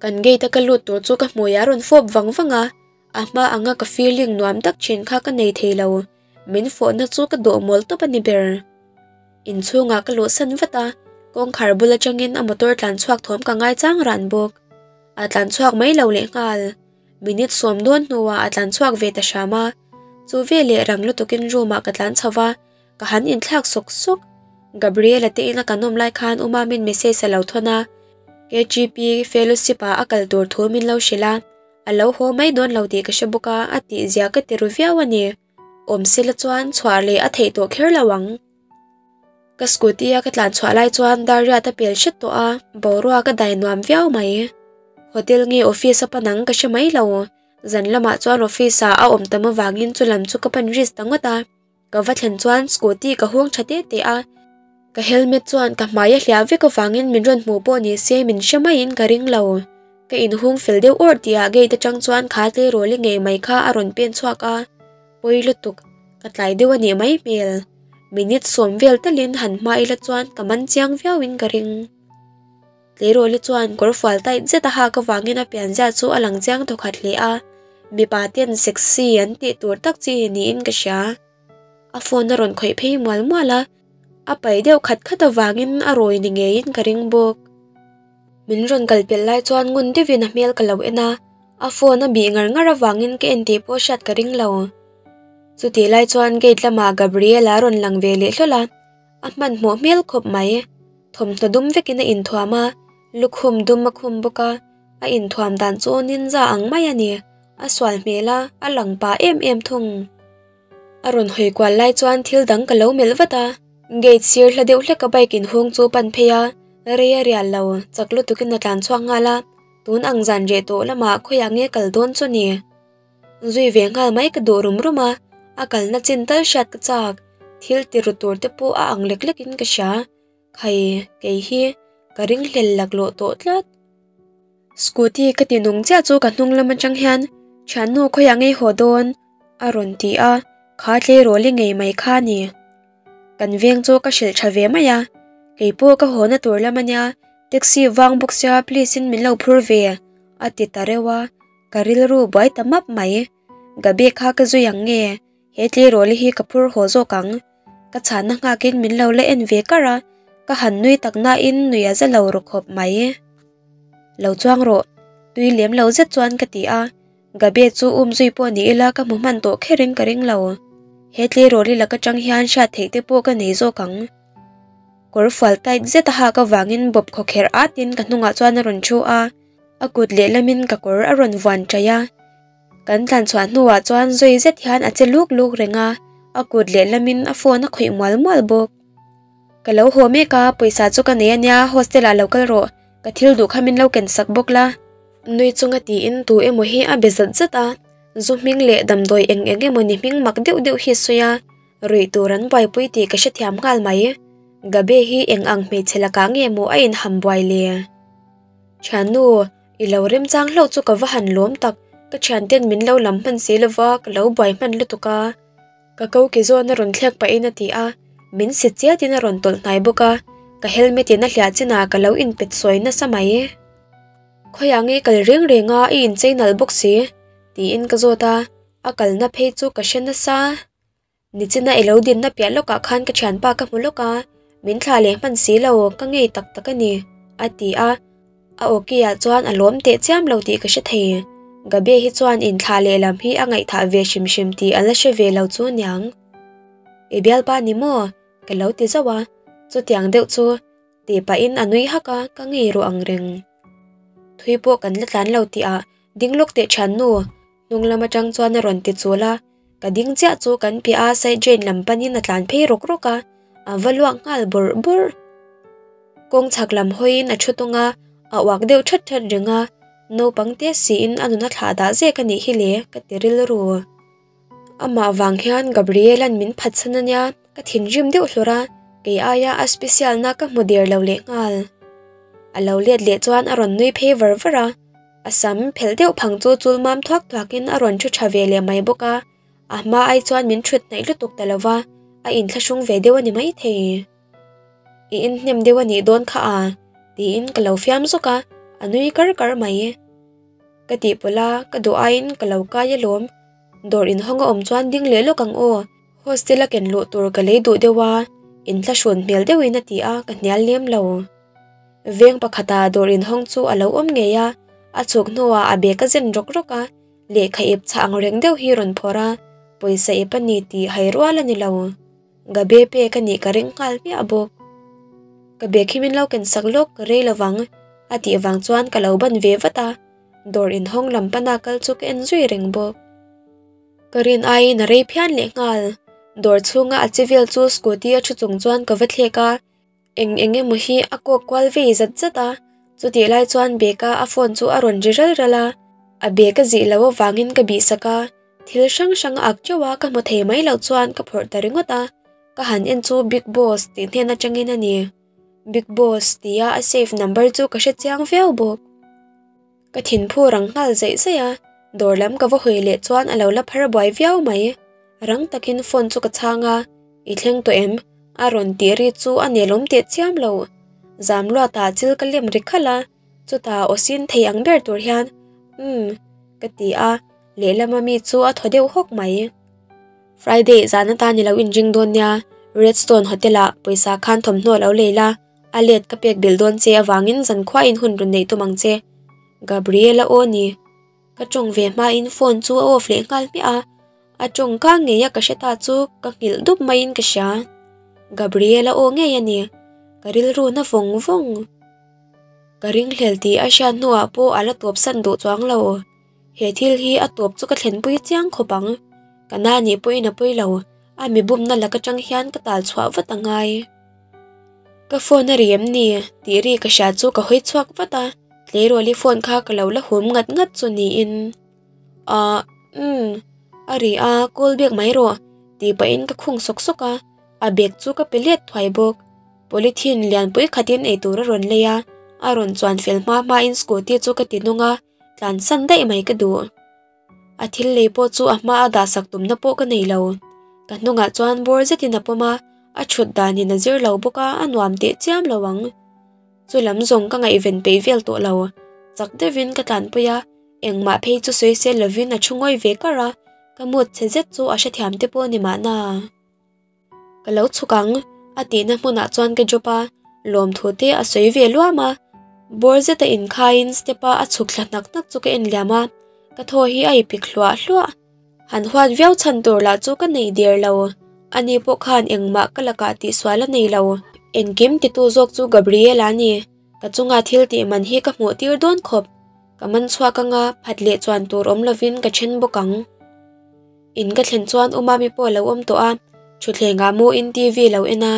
Kan gate a ka lut tur chu ka hmui a rawn fawp vang vang a, a hma anga ka feeling nuam tak thin kha ka nei thei lo. Min fawhna chu ka dawh mawl tawp a ni ber. Inchhungah ka luhsan vat a, kawngkhar bul atangin a motor tlan chhuak thawm ka ngaichang ran bawk. A tlan chhuak mai lo lehnghal. Minute sawm dawn hnuah a tlan chhuak ve ta hram a, chu veleh rang lutukin room ah ka tlan chho va, ka han inthlak sawk sawk. Gabriela te ina kan awm lai khan u Mamin message a lo thawn a, KGP fellowship ah a kal tur thu min lo hrilh a, a lo haw mai dawn lo tih ka hre bawk a, a tihzia ka ti ru viau a ni. Awm sela chuan chhuah leh a theih tawh kher lo ang. Ka scooty a ka tlan chhuah lai chuan dar riat a pel hret tawh a, boruak a dai nuam viau mai. Hotel nge office a pan ang ka hre mai lo. Zan lamah chuan office ah a awm tam avangin chu lam chu ka pan risk ta ngawt a. Ka va thlen chuan scooty ka hung tha te te a. Ka helmet chuan ka hmai a hliah vek avangin min rawn hmuh pawh ni se min hre maiin ka ring lo. Ka inhung fel deuh awrh tihah gate atang chuan kha tleirawl i ngei mai kha a rawn pen chhuak a, pawi lutuk, ka tlai deuh a nih mai hmel. Minute sawm vel talin han hma ila chuan ka man chiang viauin ka ring. Tleirawl-i chuan kawr fual tight zet a hak avangin a pianzia chu a lang chiang thawkhat hle a, mipa ten sexy an tih tur tak chi niin ka hria. A phone a rawn khawih phei mual mual a, a paih deuh khat khat avangin a rawi ni ngeiin ka ring bawk. Min rawn kal pelh lai chuan ngun deuhin a hmel ka lo en a, a phone a bih ngar ngar avangin ka en tih pawh hriat ka ring lo. Chutih lai chuan gate lamah Gabriela a rawn lang ve leh hlawl a, a hmanhmawh hmel khawp mai. Thawmhnaw dum vekin a inthuam a, lukhum dum a khum bawk a, a inthuam dan chu ninja ang mai a ni. A sual hmel a, a lang pa em em thung. A rawn hawi kual lai chuan thil dang ka lo melh vat a, Gate sir hla deuh hlek a bike inhung chu pan phei a, rei a rial lo, chak lutukin a tlan chhuak nghal a, tun ang zan reh tawh lamah khawiah nge kal dawn chu ni? Zui ve nghal mai ka duh rum rum a, a kalna chin tal hriat ka chak, thil ti ru tur te pawh a ang lek lekin ka hria. Khai, kei hi ka ringhlel laklawh tawh tlat. Scooty ka ti nung chiah chu ka hnung lam atang hian thiannu khawiah ngei haw dawn a rawn ti a, kha tleirawl i ngei mai kha a ni. Kan veng chu ka hrilh tha ve mai a, kei pawh ka haw na tur lam a nia, taxi vang bawk sia please in min lo phur ve a ti ta reuh a, ka rilru buai ta map mai. Gabi kha ka zui ang nge, he tleirawl hi ka phur haw zawk ang. Ka chhanna nghakin min lo la en ve kar a, ka han nui tak nain nui a za lo ru khawp mai. Lo chuang rawh, tui lem lo zet chuan ka ti a, Gabe chu um zui pawh ni ila ka hmu hman tawh kherin ka ring lo. He tleirawl i lak atang hian hriat theih te pawh ka nei zawk ang. Kawr fual tight zet a hak avangin bawp khawkherh atin ka hnungah chuan a rawn thu a, a kut lehlamin ka kawr a rawn vuan chaih a. Kan tlan chhuah hnuah chuan zawi zet hian a che luk luk reng a, a kut lehlamin a phone a khawih mual mual bawk. Ka lo haw mek a, pawisa chu ka nei ania, hostel ah lo kal rawh, ka thil duh kha min lo ken sak bawk la. Nui chunga tiin tu emaw hi a be zat zat a, zu hming leh damdawi eng eng emaw ni hming mak deuh deuh hi a sawi a, ruih tur an buaipui tih ka hrethiam nghal mai. Gabe hi eng ang hmeichhe lakah nge maw a inham buai le? Thiannu, I lo remchang hlauh chu ka va han lawm tak, ka thianten min lo lam hman si lova ka lo buai hman lutuk a. Ka ko ki zawn a rawn thlek pahin a ti a, min si chiatin a rawn tawlh hnai bawk a, ka helmet in a hliah chinah ka lo inpet sawi nasa mai. Khawiah nge kal reng reng a, i inchei nalh bawk si? tiin ka zawt a, a kalna phei chu ka hre nasa. Nichina i lo dinna piah lawkah khan ka thianpa ka hmu lawk a, min thlah leh hman si lo, ka ngei tak tak a ni, a ti a. A awki ah chuan a lawm teh chiam lo tih ka hre thei. Gabe hi chuan inthlah leh lam hi a ngaihthah ve hrim hrim tih a la hre ve lo chu niang. I bialpa ni maw? Ka lo ti zauh a, chutiang deuh chu tih pahin a nui hak a, ka ngei ruh ang reng. Thui pawh kan la tlan lo tih ah ding lawk teh thiannu, Hnung lam atang chuan a rawn ti chul a, ka ding chiah chu kan piah a side drain lam panin a tlan phei rawk rawk a, a va luak nghal bawrh bawrh. Kawng chhak lam hawiin a thu tung a, a uak deuh that that reng a, naupang te siin a nun a thlah dah zek a nih hi le ka ti rilru. Amah vang hian Gabriel-a'n min phatsan a nia, ka thinrim deuh hlawrh a, kei aia a special na ka hmu der lo leh nghal. A lo let leh chuan a rawn nui phei var var a. A sam phelh deuh phang chu chul mam thuak thuakin a rawn thu tha ve leh mai bawk a, a hma ai chuan min thut hnaih lutuk ta lova, a inthlahrung ve deuh a ni maithei. I inhnem deuh a nih dawn kha a, tiin ka lo fiam zawk a, a nui kar kar mai. Ka tih pawlh a, ka duh aiin ka lo kai alawm. Dawr inhawng a awm chuan ding leh lawk ang aw, hostel a ken luh tur ka lei duh deuh a, inthlahrun hmel deuhin a ti a, ka hnial lem lo. Veng pakhata dawr inhawng chu a lo awm ngei a, a chhuk hnuah a bag a zen rawk rawk a, lehkha ip chhah ang reng deuh hi rawn phawrh a, pawisa ip a ni tih hai rual a ni lo. Gabe pek a nih ka ring nghal hmiah bawk. Ka bag hi min lo ken sak lawk rei lovang a tih vang chuan ka lo ban ve vat a, dawr inhawng lam pana kal chu ka en zui reng bawk. Ka rin aiin a rei phian leh nghal. Dawr chhunga a che vel chu scooty a thu chung chuan ka va thlek a, Eng eng emaw hi a kawk kual vei zat zat a, chutih lai chuan bag-a a phone chu a rawn ri ral ral a, a bag a zih loh avangin ka bihsak a, thil hrang hrang a ak teuh a ka hmu thei mai loh chuan ka phawrh ta ringawt a, ka han en chu Big Boss tih hnen atangin a ni. Big Boss tia a save number chu ka hre chiang viau bawk. Ka thinphu rang nghal zaih zaih a, dawr lam ka va hawi leh chuan a lo la phar buai viau mai. Rang takin phone chu ka chhang a, I thleng tawh em? A rawn tih ri chu a nelawm teh chiam lo. Zam luatah chil ka lem ri khalh a, chutah aw sin thei ang ber tur hian, Umm, ka ti a, lehlama mi chu a thaw deuh hawk mai. Friday zan atan i lo inring dawn nia, Redstone Hotel-ah pawisa khan thawmhnaw lo lei la, A let ka pek belh dawn che avangin zankhuain hun rawn neih tum ang che. Gabriela aw ni. Ka tawng ve hmain phone chu a off leh nghal hmiah a, a tawng ka ngei a ka hre ta chu ka nghilh dup maiin ka hria. Gabriela aw ngei a ni. Ka rilru na vawng vawng. Ka ringhlel tih a hriat hnuah pawh a la tawp san duh chuang lo. He thil hi a tawp chu ka thlenpui chiang khawp ang. Ka na nih pawhin a pawi lo. A mi bumna lak atang hian ka tal chhuah vat a ngai. Ka phone a ri em ni? tih ri ka hria chu ka hawi chhuak vat a, tleirawl-i phone kha ka lo la hum ngat ngat chu niin. Ahh umm a ri a call bik mai rawh tih pahin ka khung sawk sawk a, a bag chu ka pe let thuai bawk. Polythene lianpui khatin eitur a rawn lei a, a rawn chuan fel hma hmain scooty chu ka ti nung a, tlansan daih mai ka duh. A thil lei pawh chu a hma a dahsak tumna pawh ka nei lo. Ka hnungah chuan bawr zetin a pawm a, a thut danin a zir lo bawk a, a nuam teh chiam lo ang. Chu lam zawng ka ngaihven peih vel tawh lo. Chak deuhin ka tlanpui a, engmah phei chu sawi sel lovin a thu ngawi ve kar a, ka mood chhe zet chu a hrethiam te pawh a ni mahna. Ka lo chhuk ang, a tihna hmunah chuan ka drop a, lawmthu te a sawi ve luam a. Bawr zeta inkhaiin step a a chhuk thla hnak hnak chu ka en liam a, ka thaw hi a ipik hluah hluah. Han huat viau chhan tur lah chu ka nei der lo, ani pawh khan engmah ka lakah tihsual a nei lo. Engkim titu zawk chu Gabriela a ni, ka chunga thil tih man hi ka hmuh tir dawn khawp. Ka man chhuak anga phat leh chuan tur awm lovin ka then bawk ang. In ka thlen chuan u Mami pawh a lo awm tawh a, thutthleng ah mu in TV lo en a,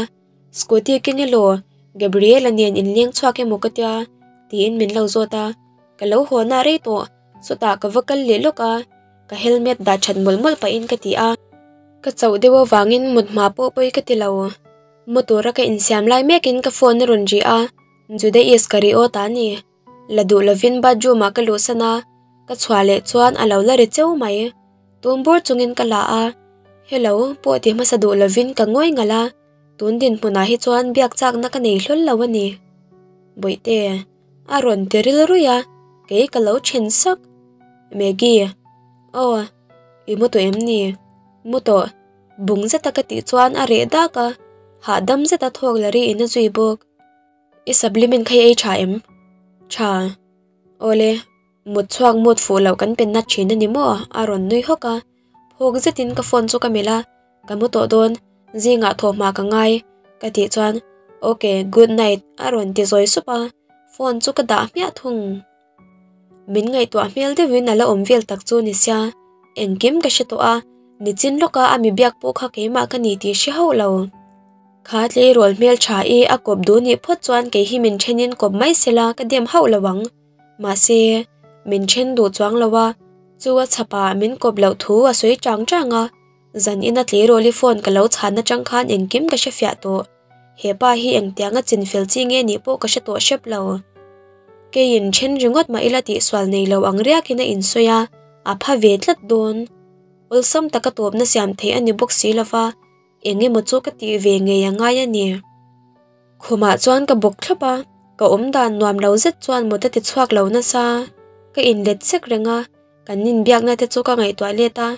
Scooty keng elaw, Gabriela nen in leng chhuak emaw ka tia tiin min lo zawt a, ka lo haw na rei tawh, chutah ka va kal leh lawk a, ka helmet dah that mawlh mawlh pahin ka ti a. Ka chauh deuh avangin mut hma pawh pawi ka ti lo, mu tura ka insiam lai mekin ka phone a rawn ri a, Juda Iskariot a ni. La duh lovin bathroom ah ka luhsan a, ka chhuah leh chuan a lo la ri cheu mai. Tum bur chungin ka la a, Hello pawh ti hmasa duh lovin ka ngawi ngalh a, tun dinhmunah hi chuan biak chakna ka nei hlawl lo a ni. Bawihte, a rawn ti ril ruih a, kei ka lo then sak. Maggie, Aw, i mu tawh em ni? Mu tawh, bung zeta ka tih chuan a reh dak a, hahdam zeta thawk la ri in a zui bawk. I supplement kha i ei tha em? Tha. Awle, mut chhuak mut fuh loh kan pen nat thin a ni maw? A rawn nui hawk a. Phawk zetin ka phone chu ka melh a, ka mu tawh dawn, zingah thawhhma ka ngai ka tih chuan Ok, good night a rawn ti zawi sup a, phone chu ka dah hmiah thung. Min ngaihtuah hmel deuhin a la awm vel tak chu ni sia, engkim ka hre tawh a, nichin lawka a mi biak pawh kha keimah ka ni tih hre hauh lo. Kha tleirawl hmel tha i a kawp duh nih phawt chuan kei hi min thenin kawp mai sela ka dem hauh lo ang. Mahse, min then duh chuang lo a, chu a chhapah min kawp loh thu a sawi chang chang a, zan ina tleirawli phone ka lo chhan atang khan engkim ka hrefiah tawh. He pa hi engtianga chinfel chi nge nih pawh ka hre tawh hrep lo. Keiin then ringawt mah ila tihsual nei lo ang riakin a insawi a, a pha ve tlat dawn. Awlsam taka tawpna siam theih a ni bawk si lova, eng emaw chu ka tih ve ngei a ngai a ni. Khumah chuan ka bawk thlawp a, ka awm dan nuam lo zet chuan mut a ti chhuak lo nasa. Ka inlet sek reng a, kan inbiakna te chu ka ngaihtuah let a,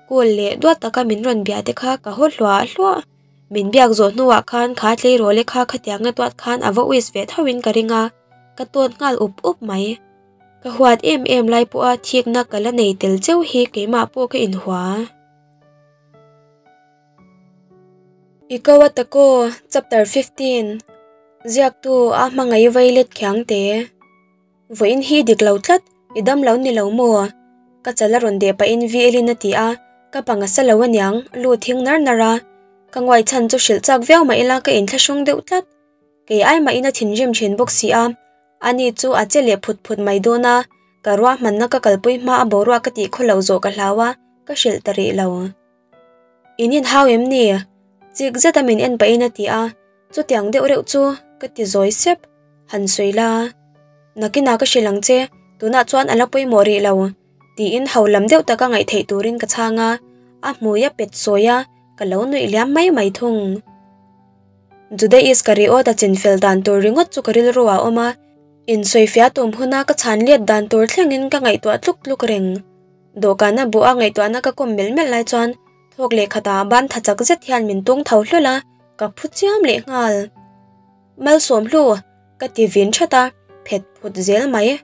call leh duat taka min rawn bia te kha ka haw hluah hluah. Min biak zawh hnuah khan kha tleirawl-e kha khatianga tuat khan a va uis ve tho in ka ring a, ka tawt nghal up up mai. Ka huat em em lai pawha thikna ka la nei tel cheu hi keimah pawh ka inhua. I ko a tako, Chapter 15, Ziaktu a hmangaih vailet khiang te. Vawiin hi dik lo tlat, i dam lo ni lo maw? Ka chal a rawn deh pahin VL-in a ti a, ka pang a sa lo aniang, lu thing nar nar a. Ka nguai chhan chu hrilh chak viau mah ila ka inthlahrung deuh tlat. Kei ai mahin a thinrim thin bawk si a, ani chu a che leh phut phut mai dawn a, ka ruahmanna ka kalpui hma a boruak ka tih khaw loh zawh ka hlau a, ka hrilh ta rih lo. In inhau em ni? Chik zeta min en pahin a ti a, chutiang deuh reuh chu ka ti zawi sep. Han sawi la, nakinah ka hrilh ang che, tunah chuan a la pawimawh rih lo, tiin ho lam deuh taka ngaih theih turin ka chhang a, a hmui a pet sawi a, ka lo nuih liam mai mai thung. Juda Iskariot-a chinfel dan tur ringawt chu ka rilru ah a awm a, insawifiah tum huna ka chhan let dan tur thlengin ka ngaihtuah tluk tluk reng. Dawhkana buh a ngaihtuahna ka kawm melh melh lai chuan thawk leh khatah ban tha chak zet hian min tung tho hlawl a, ka phu chiam leh nghal. Malsawm hlu! ka ti vin that a, phet phut zel mai.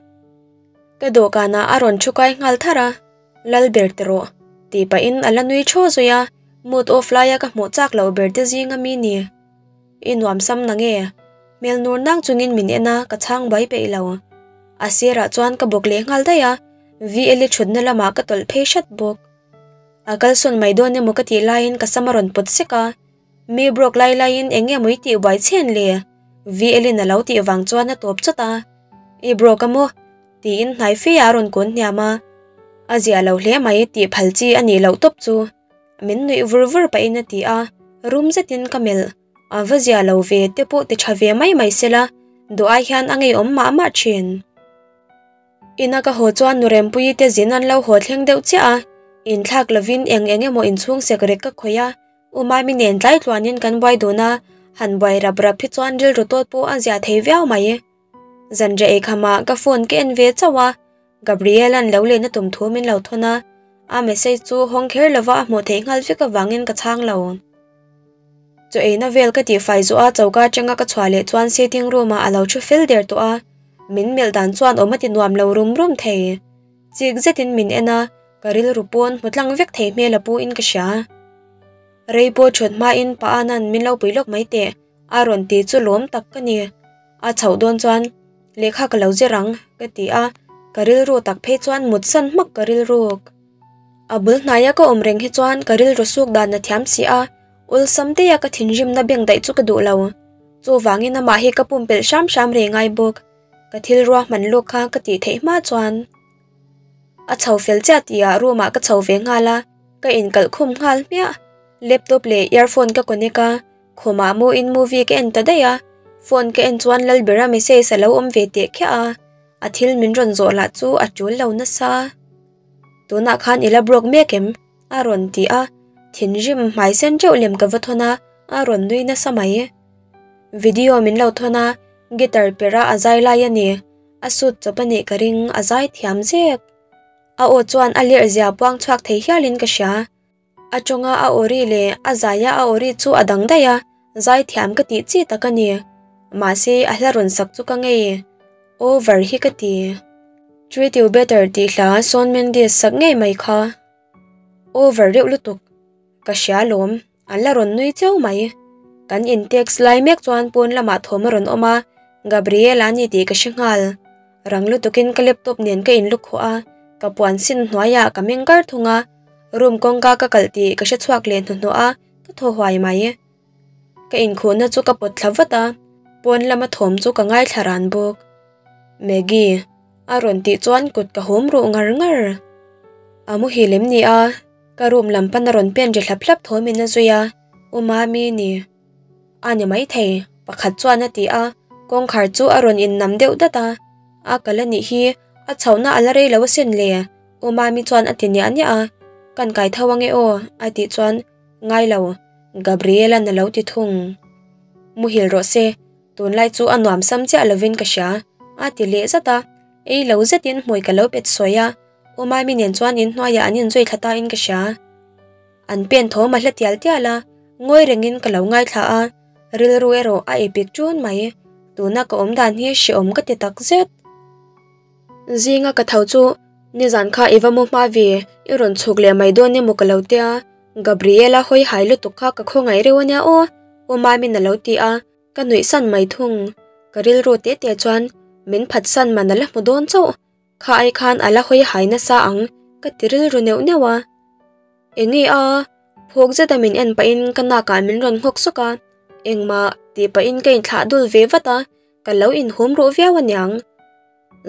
Ka dawhkanah a rawn thu kai nghal thar a, Lal ber ti rawh, tih pahin a la nui thaw zui a, mood off laia ka hmuh chak loh ber te zinga mi ni. I nuam sam na nge? Hmel nur nang chungin min en a, ka chhang bai peih lo. A sirah chuan ka bawk leh nghal daih a, VL-i thutna lamah ka tawlh phei hrat bawk. A kalsawn mai dawn emaw ka tih laiin ka sam a rawn pawt sek a, Mi broke lai laiin eng nge maw i tih buai chhen le? VL in a lo tih vang chuan a tawp chawt a. I broke a maw? Tiin hnai fe ah a rawn kun hniam a. A ziah lo hle mai tih phal chi a nih loh tawp chu. Min nuih vur vur pahin a ti a, rum zetin ka melh. A va ziah lo ve te pawh ti tha ve mai mai sela, duh ai hian a ngeiawm mah mah thin. Ina ka haw chuan Nurempuii te zin an lo haw thleng deuh chiah a, inthlak lovin eng eng emaw inchhung sek rek ka khawih a, U Mami nen tlai tluanin kan buai dun a, han buai rap rap hi chuan rilru tawt pawh a zia thei viau mai. Zanriah eikham ah ka phone ka en ve chauh a, Gabriel-a'n lo lehna tum thu min lo thawn a, a message chu hawng kher lova a hmuh theih nghal vek avangin ka chhang lo. Chaw eina vel ka tihfai zawh a choka atanga ka chhuah leh chuan sitting room ah a lo thu fel der tawh a, min melh dan chuan awm a ti nuam lo rum rum thei. Chik zetin min en a, ka rilru pawn hmu tlang vek thei hmel a pu in ka hria. Rei pawh thut hmain Pa Anan min lo pui lawk mai teh a rawn ti chu lawm tak ka ni. A chhoh dawn chuan lehkha ka lo zir ang ka ti a, ka rilru tak phei chuan mut san hmak ka rilruk. A bul hnaia ka awm reng hi chuan ka rilru suk dan a thiam si a, awlsam daih a ka thinrimna beng daih chu ka duh lo. Chuvangin amah hi ka pumpelh hram hram reng ai bawk. Ka thil ruahman lawk kha ka tih theih hma chuan a chho fel chiah tihah room ah ka chho ve nghal a, ka inkalh khum nghal hmiah. Laptop leh earphone ka connect a, khumah muin movie ka en ta daih a, phone ka en chuan Lalbera message a lo awm ve teh khiah a, a thil min rawn zawh lah chu a tul lo nasa. Tunah khan i la broke mek em? a rawn ti a, thinrim hmai sen teuh lem ka va thawn a, a rawn nui nasa mai. Video min lo thawn a, guitar pera a zai lai a ni, a suit chawp a nih ka ring, a zai thiam zek. A aw chuan a lerh zia puang chhuak thei hialin ka hria. A tawnga a aw ri leh a zaia a aw ri chu a dang daih a, zai thiam ka tih chi tak a ni. Mahse a hla rawn sak chu ka ngei over hi ka ti. Treat You Better tih hla Shawn Mendes sak ngei mai kha. Over reuh lutuk. Ka hria lawm, an la rawn nui cheu mai. Kan in text lai mek chuan pawn lamah thawm a rawn awm a, Gabriel-a a ni tih ka hre nghal. Rang lutukin ka laptop nen ka in lukhuah a, ka puan sin hnuaiah ka meng kar thung a, room kawngka ka kalh tih ka hre chhuak leh hnuhnawh a, ka thaw huai mai. Ka inkhuhna chu ka pawt thla vat a, pawn lama thawm chu ka ngaithla ran bawk. Maggie, a rawn tih chuan kut ka hum ruh ngar ngar. A muhil em ni a, ka room lam pan a rawn pen ri hlap hlap thawm in a zui a, U Mami ni. A ni maithei, pakhat chuan a ti a, kawngkhar chu a rawn innam deuh dat a. A kal a nih hi, a chhohna a la rei lo asin le, U Mami chuan a ti niah niah a, Kan kai tho ange aw, a tih chuan Ngai lo, Gabriel-a'n a lo ti thung. Muhil rawh se, tunlai chu a nuam sam chiah lovin ka hria, a ti leh zat a. Ei lo zetin hmui ka lo pet sawi a, U Mami nen chuan inhnuaiah an inzui thla tain ka hria. An pen thawm a hla tial tial a, ngawi rengin ka lo ngaithla a, rilru erawh a ipik ṭun mai. Tuna ka awm dan hi hrehawm ka ti tak zet. Zinga ka tho chu nizan kha i va mu hma ve, i rawn chhuk leh mai dawn emaw ka lo tia, Gabriela hawi hai lutuk kha ka khawngaih reuh ania aw, U Mami'n a lo ti a, ka nuih san mai thung. Ka rilru teh teh chuan min phat san man a la hmu dawn chauh, kha ai khan a la hawi hai nasa ang ka ti rilru neuh neuh a. Enge a? Phawk zeta min en pahin ka nakah min rawn nghawk sawk a, engmah tih pahin ka inthlah dul ve vat a, Ka lo inhum ruh viau aniang.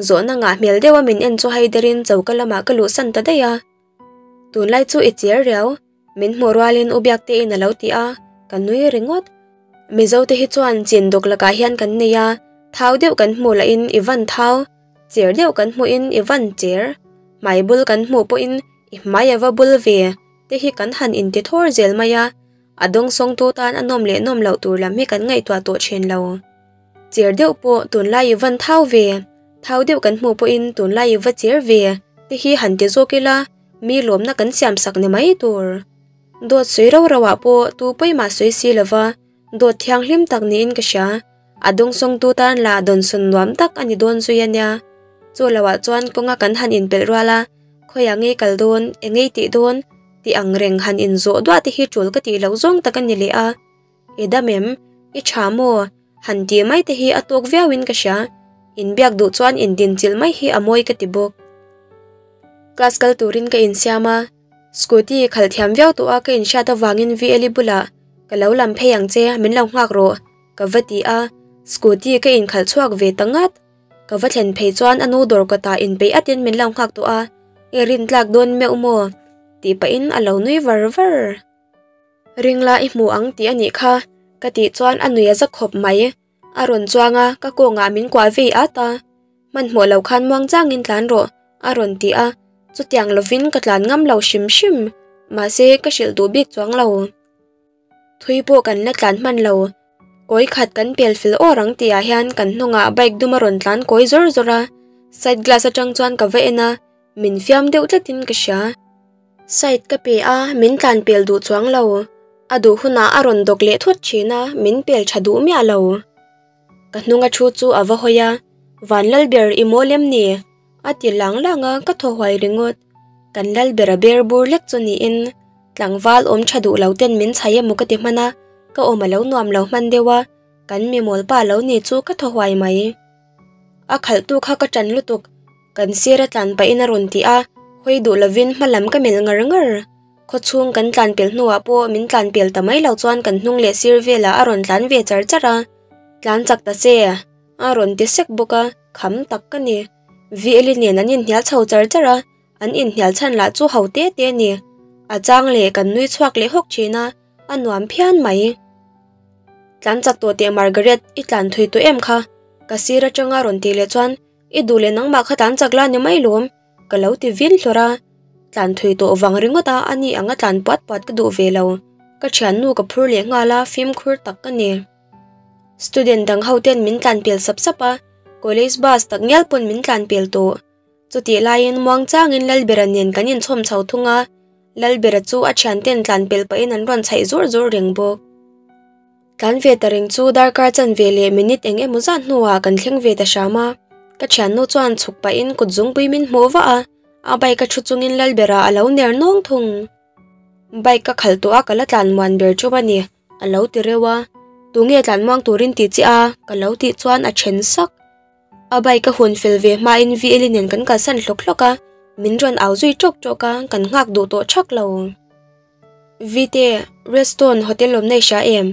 Zawhna ngah hmel deuha min en chu haiderin choka lamah ka luhsan ta daih a. Tunlai chu i chiar riau, min hmuh rualin u Biaktein a lo ti a, ka nui ringawt. Mizote hi chuan chin dawk lakah hian kan nei a, thau deuh kan hmuh lahin i van thau, cher deuh kan hmuhin i van cher, hmai bul kan hmuh pawhin i hmai a va bul ve te hi kan han inti thawr zel mai a, a dawngsawngtu tan a nawm leh nawm loh tur lam hi kan ngaihtuah tawh thin lo. Cher deuh pawh tunlai i van thau ve, thau deuh kan hmuh pawhin tunlai i va cher ve te hi han ti zawk ila mi lawmna kan siam sak ni mai tur. Dawt sawi rau rau ah pawh tu pawimah sawi si lova dawt thianghlim tak niin ka hria, a dawngsawngtu tan lah dawnsawn nuam tak a ni dawn zui a nia. Chu lo ah chuan kawnga kan han inpelh rual a, khawiah ngei kal dawn, eng ngei tih dawn tih ang reng han inzawh duah te hi tul ka tih loh zawng tak a ni leh a. I dam em? I tha maw? Han tih mai te hi a tawk viau in ka hria. Inbiak duh chuan indinchilh mai hi a mawi ka ti bawk. Class kal turin ka insiam a, Scooty khalh thiam viau tawh a ka inhriat avangin VL-i bulah ka lo lam phei ang che min lo nghak rawh ka va ti a, scooty ka inkhalh chhuak ve ta ngat. Ka va thlen phei chuan a nu dawr kawtah inpeih atin min lo nghak tawh a, i rintlak dawn meuh maw? tih pahin a lo nui var var. Ringla i hmu ang tih a nih kha ka tih chuan a nui a za khawp mai. A rawn chuang a, ka kawngah min kuah vei at a. Hmanhmawh lo khan muang changin tlan rawh a rawn ti a, chutiang lovin ka tlan ngam lo hrim hrim. Mahse ka hrilh duh bik chuang lo. Thui pawh kan la tlan hman lo. Kawi khat kan pel fel awr ang tihah hian kan hnungah bike dum a rawn tlan kawi zawr zawr a, side glass atang chuan ka va en a, min fiam deuh tlatin ka hria. Side ka pe a, min tlan pel duh chuang lo. A duh hunah a rawn dawk leh thut thin a, min pel tha duh miah lo. Ka hnunga thu chu a va hawi a, Van Lalber i mawl em ni? A ti lang lang a, ka thaw huai ringawt. Kan Lalbera ber bur lek chu niin tlangval awm tha duh lo ten min chhai emaw ka ti hman a, ka awm a lo nuam lo hman deuh a, kan mi mawl pa lo ni chu ka thaw huai mai. A khalhtu kha ka ṭan lutuk, kan sir a tlan pahin a rawn ti a, hawi duh lovin hma lam ka melh ngar ngar. Khawchhung kan tlan pel hnuah pawh min tlan pel ta mai lo chuan kan hnung leh sir velah a rawn tlan ve char char a, Tlan chak ta che! a rawn ti sek bawk a, kham tak ka ni. VL-i nen an inhnial chho char char a, an inhnial chhan lah chu ho te te a ni. A chang leh kan nui chhuak leh hawk thin a, a nuam phian mai. Tlan chak tawh teh Margaret, i tlan thui tawh em kha? Ka sir atanga rawn tih leh chuan, I duh leh nangmah kha tlan chak la ni mai lawm, ka lo ti vin hlawrh a. Tlan thui tawh vang ringawt a, ani anga tlan puat puat ka duh ve lo. Ka thiannu ka phur leh nghal a, fimkhur tak ka ni. Student dang ho ten min tlan pel sap sap a, college bus tak ngial pawn min tlan pel tawh. Chutih laiin muangchangin Lalbera nen kan inchhawm chho thung a, Lalbera chu a thianten tlan pel pahin an rawn chhaih zawr zawr reng bawk. Tlan ve ta reng chu darkar chanve leh minute eng emaw zat hnuah kan thleng ve ta hram a, ka thiannu chuan chhuk pahin kut zungpui min hmuh vah a, a bike a thu chungin Lalbera a lo ner nawng thung. Bike ka khalh tawh a ka la tlan muan ber chauh a ni. A lo ti reuh a, Tunge tlan muang turin ti che a? ka lo tih chuan a then sak. A bike a hun fel ve hmain VL-i nen kan kalsan hlawk hlawk a, min rawn au zui tawk tawk a, kan nghak duh tawh thak lo. Vite, Redstone Hotel awmna i hria em?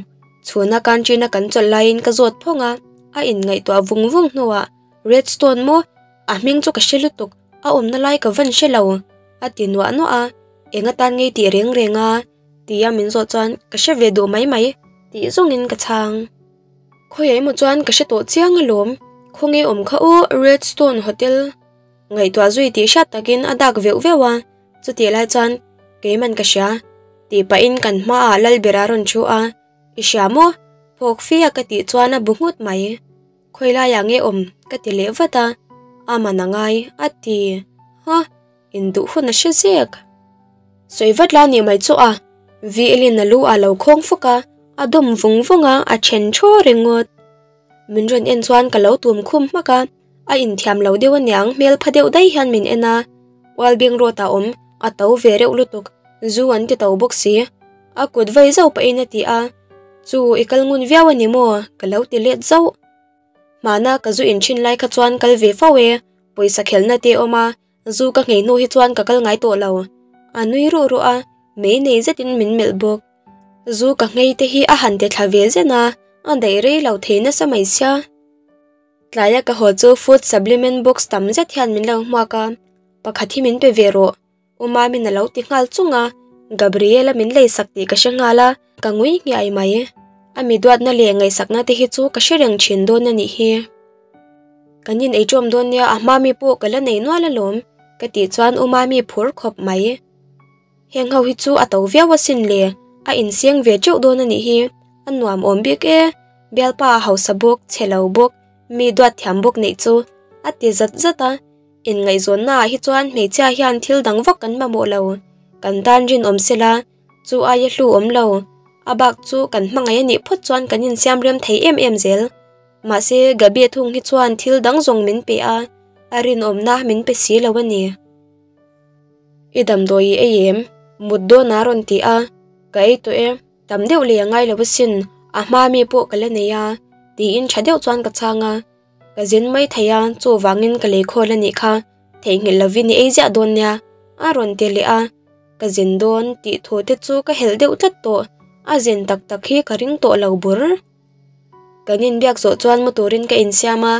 Chhuna canteen-a kan chawlh laiin ka zawt phawng a, a inngaihtuah vung vung hnuah, Redstone maw? A hming chu ka hre lutuk, a awmna lai ka van hre lo, a ti nuah nuah a, eng atan ngei tih reng reng a? Tia min zawh chuan ka hre ve duh mai mai tih zawngin ka chhang. Khawiah emaw chuan ka hre tawh chiang alawm, khawnge awm kha u Redstone Hotel ngaihtuah zui tih hriat takin a dak veuh veuh a, chutih lai chuan keiman ka hria tih pahin kan hmaah Lalbera a rawn thu a, I hria maw? Phawk fe a ka tih chuan a bu nghut mai. Khawi laiah nge awm ka ti leh vat a, a man a ngai a ti. Ha! Induh hun a hre zek. Sawi vat la nih mai chu a, VL-in a lu ah lo khawng fawk a, a dawm vung vung a, a then thaw ringawt. Min rawn en chuan ka lo tum khum hmak a, a inthiam lo deuh aniang hmel pha deuh daih hian min en a. Ualbing road ah awm, a to ve reuh lutuk, zu an ti to bawk si. A kut vei zauh pahin a ti a, Chu, i kal ngun viau a ni maw? ka lo ti let zauh. Hmana ka zu inthin lai kha chuan kal ve fo e, pawisa khelhna te awm a, Zu ka nghei hnu hi chuan ka kal ngai tawh lo. A nui ruh ruh a, mei nei zetin min melh bawk. Zu ka nghei te hi a han ti thla ve zen a, a daih rei lo thei nasa mai sia. Tlaia ka haw chu food supplement box tam zet hian min lo hmuak a, pakhat hi min pe ve rawh, U Mamin a lo ti nghal chung a, Gabriel-a min leisak tih ka hre nghal a, ka ngui nghiai mai. A mi duatna leh ngaihsakna te hi chu ka hre reng thin dawn a nih hi. Kan in eiṭawm dawn nia a hma mi pawh ka la nei nual alawm ka tih chuan U Mami phur khawp mai. Heng ho hi chu a to viau asin le, a inseng ve teuh dawn a nih hi, a nuam awm bik e, bialpa a hausa bawk, chhe lo bawk, mi duat thiam bawk neih chu a ti zat zat a, inngaihzawnna ah hi chuan hmeichhia hian thil dang vak kan mamawh lo, kan tan rinawm sela chu aia hlu awm lo, a bak chu kan hmangaih a nih phawt chuan kan insiam rem thei em em zel. Mahse, Gabi thung hi chuan thil dang zawng min pe a, a rinawmna min pe si lo a ni. I damdawi i ei em? Mut dawn a rawn ti a, Ka ei tawh e, tam deuh lei a ngai lo asin, a hma mi pawh ka la nei a, tiin tha deuh chuan ka chhang a. Ka zin mai thei a, chuvangin ka lei khawl a nih kha, theihnghilh lovin i ei ziah dawn nia, a rawn ti leh a. Ka zin dawn tih thu te chu ka helh deuh tlat tawh, a zin tak tak hi ka ring tawh lo bur. Kan inbiak zawh chuan mu turin ka insiam a,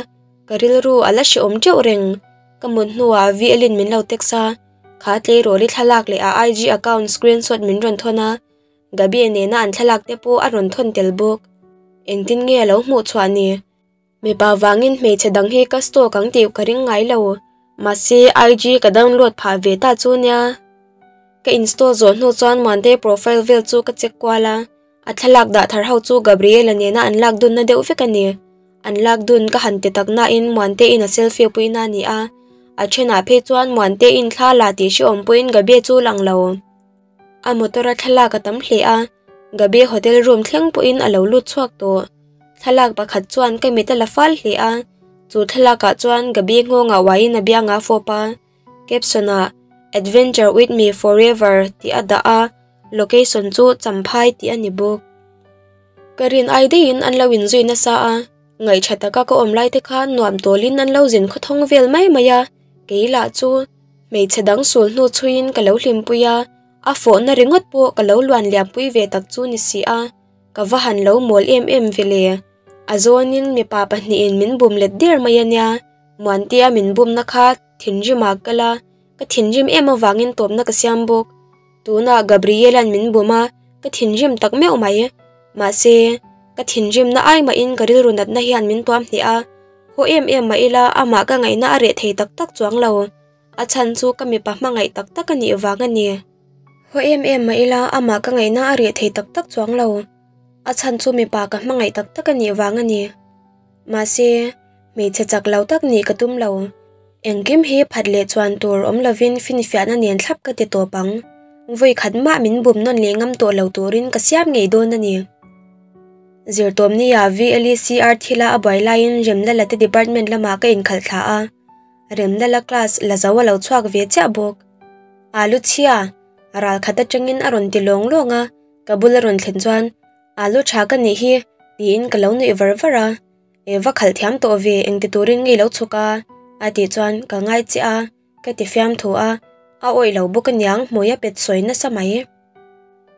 ka rilru a la hrehawm teuh reng. Ka mut hnuah VL-in min lo text a, kha tleirawl i thlalak leh a IG account screenshot min rawn thawn a, Gabi nena an thlalak te pawh a rawn thawn tel bawk. Engtin nge a lo hmuh chhuah ni? Mipa vangin hmeichhe dang hi ka stalk ang tih ka ring ngai lo. Mahse IG ka download phah ve ta chu nia. Ka install zawh hnu chuan Muantei profile vel chu ka check kual a, a thlalak dah thar ho chu Gabriela nena an lak dunna deuh vek a ni. An lak dun ka han ti tak nain Muanteiin a selfie puina a ni a, a thenah phei chuan Muanteiin thla la tih hrehawm pawhin Gabie chu lang lo. A motor a thlalak a tam hle a, Gabi hotel room thleng pawhin a lo lut chhuak tawh. Thlalak pakhat chuan ka mit a la fal hle a, chu thlalakah chuan Gabi nghawngah uaiin a bianga a fawp a, caption ah Adventure with me forever tih a dah a, location chu Champhai tih a ni bawk. Ka rin ai daihin an lo inzui nasa a, ngaihṭha taka ka awm lai te khan nuam tawlin an lo zin khawthawng vel mai mai a, kei lah chu Hmeichhe dang sul hnu chhuiin ka lo hlimpui a, a fawhna ringawt pawh ka lo luan liampui ve tak chu ni si a, ka va han lo mawl em em ve le. A zawnin mipa pahnihin min bum let der mai a nia, Muantea min bumna kha thinrimah kal a, ka thinrim em avangin tawpna ka siam bawk. Tunah Gabriela'n min bum a, ka thinrim tak meuh mai. Mahse, ka thinrimna ai mahin ka rilru natna hian min tuam hneh a, haw em em mah ila amah ka ngaihna a reh thei tak tak chuang lo. A chhan chu ka mipa hmangaih tak tak a nih vang a ni. Haw em em mah ila amah ka ngaihna a reh thei tak tak chuang lo. A chhan chu mipa ka hmangaih tak tak a nih vang a ni. Mahse, hmeichhe chak lo tak nih ka tum lo. Engkim hi phat leh chuan tur awm lovin finfiahna nen thlap ka ti tawp ang. Vawi khat mah min bum nawn leh ngam tawh lo turin ka siam ngei dawn a ni. Zirtawmnia VLECR thila a buai laiin Remlala te department lamah ka inkhalh thla a. Remlala class la zo a lo chhuak ve chiah bawk. Alu chhia! Ral khat atangin a rawn ti lawng lawng a, ka bul a rawn thlen chuan, Alu tha ka nih hi, tiin ka lo nuih var var a. E va khalh thiam tawh ve, engti turin nge i lo chhuk a? a tih chuan ka ngai chiah a, ka ti fiam thu a, a awih lo bawk aniang hmui a pet sawi nasa mai.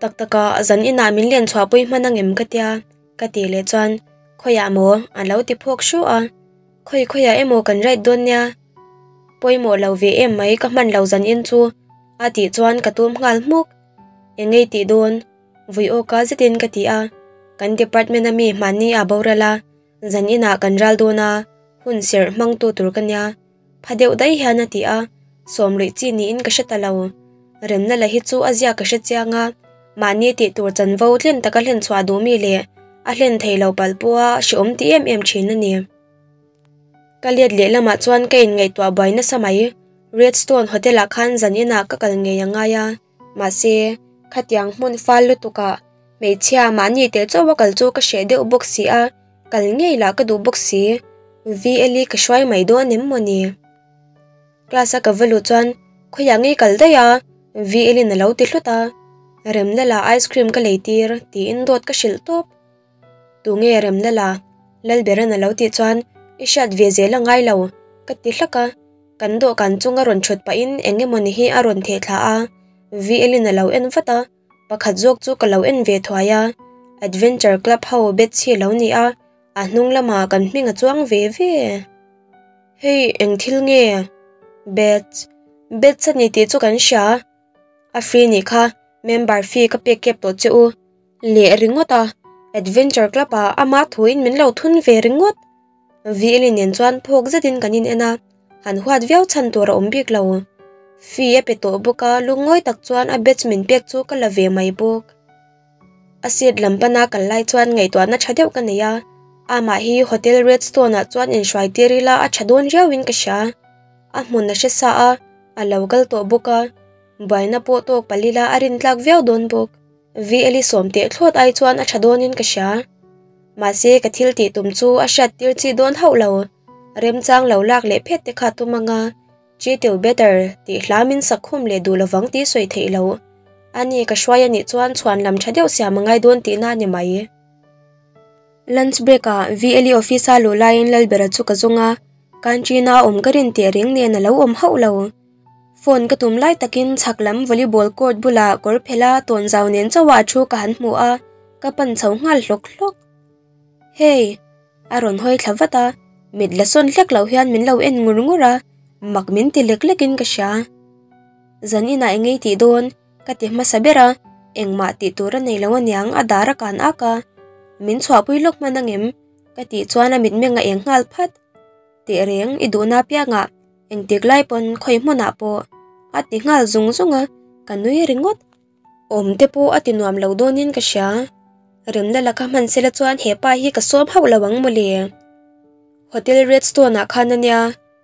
Tak tak a, zan inah min len chhuahpui hman angem ka tia, ka tih leh chuan khawiah maw a lo ti phawk hru a, khawi khawiah emaw kan ride dawn nia, pawimawh lo ve em mai ka hman lo zan in chu a tih chuan ka tum nghal hmuk, eng ngei tih dawn? Vui awka zetin ka ti a, kan department a mi hmanni a boral a, zan inah kan ral dawn a, hun serh hmangtu tur ka nia, pha deuh daih hian a ti a, sawm luih chi niin ka hre ta lo. Remna la hi chu a zia ka hre chiang a, mahni tih tur chanvo tlen taka hlen chhuah duh mi leh a hlen thei lo palh pawha hreawm ti em em thin a ni. Ka let leh lamah chuan ka inngaihtuah buai nasa mai, Redstone Hotel ah khan zan inah ka kal ngei a ngai a, Mahse, khatiang hmun fal lutukah hmeichhia mahni teh chauh a kal chu ka hreh deuh bawk si a, kal ngei lah ka duh bawk si. VLE ka hruai mai dawn em maw ni? Class a ka va luh chuan khawiah ngei kal daih a? VLE in a lo ti hlut a, Remna lah ice cream ka lei tir tiin dawt ka hrilh tawp. Tunge Remna la? Lalberan a lo tih chuan i hriat ve zel a ngai lo ka ti hlak a. Kan dawhkan chunga rawn thut pahin eng emawni hi a rawn theh thla a, VL-in a lo en vat a, pakhat zawk chu ka lo en ve thuai a, Adventure Club ho batch hi a lo ni a, a hnung lamah kan hming a chuang ve ve. Hei eng thil nge? Batch, batch a ni tih chu kan hria, a free nih kha, member fee ka pek kep tawh che u leh ringawt a, Adventure Club ah ama thuin min lo thun ve ringawt. VL-i nen chuan phawk zetin kan in en a, han huat viau chhan tur a awm bik lo. Fee a pe tawh bawk a, lungngawi tak chuan a batch min pek chu ka la ve mai bawk. A seat lam pana kal lai chuan ngaihtuahna tha deuh ka nei a, amah hi Hotel Redstone ah chuan inhruai tir ila a tha dawn riauin ka hria. A hmun a hre sa a, a lo kal tawh bawk a, buaina pawh tawk palh ila a rintlak viau dawn bawk. VL-i sawm teh thlawt ai chuan a tha dawnin ka hria. Mahse, ka thil tih tum chu a hriat tir chi dawn hauh lo. Remchang lo lak leh phet te kha tum anga, Chiteu better tih hla min sak khum leh duh lovang tih sawi theih loh. Ani ka hruai anih chuan chhuan lam tha deuh siam a ngai dawn tihna a ni mai. Lunch break ah VL-i office a luh laiin Lalbera chu ka zawng a, canteen a awm ka rin teh reng nen a lo awm hauh lo. Phone ka tum lai takin chhak lam volleyball court bulah kawr phela tawnzau nen chauha a thu ka han hmu a, ka pan chho nghal hlawk hlawk. Hey! A rawn hawi thla vat a, mit la sawn hlek loh hian min lo en ngur ngur a, mak min ti lek lekin ka hria. Zan inah eng ei tih dawn? Ka ti hmasa ber a, engmah tih tur a nei lo aniang a dar a kan ak a. Min chhuahpui lawk hman angem? Ka tih chuan a mitmeng a eng nghal phat. Teh reng i duhna piangah engtik lai pawn khawi hmunah pawh a ti nghal zung zung a, ka nui ringawt. Awm te pawh a ti nuam lo dawnin ka hria. Remna laka hman sela chuan he pa hi ka sawm hauh lo ang mawle. Hotel Redstone ah khan ania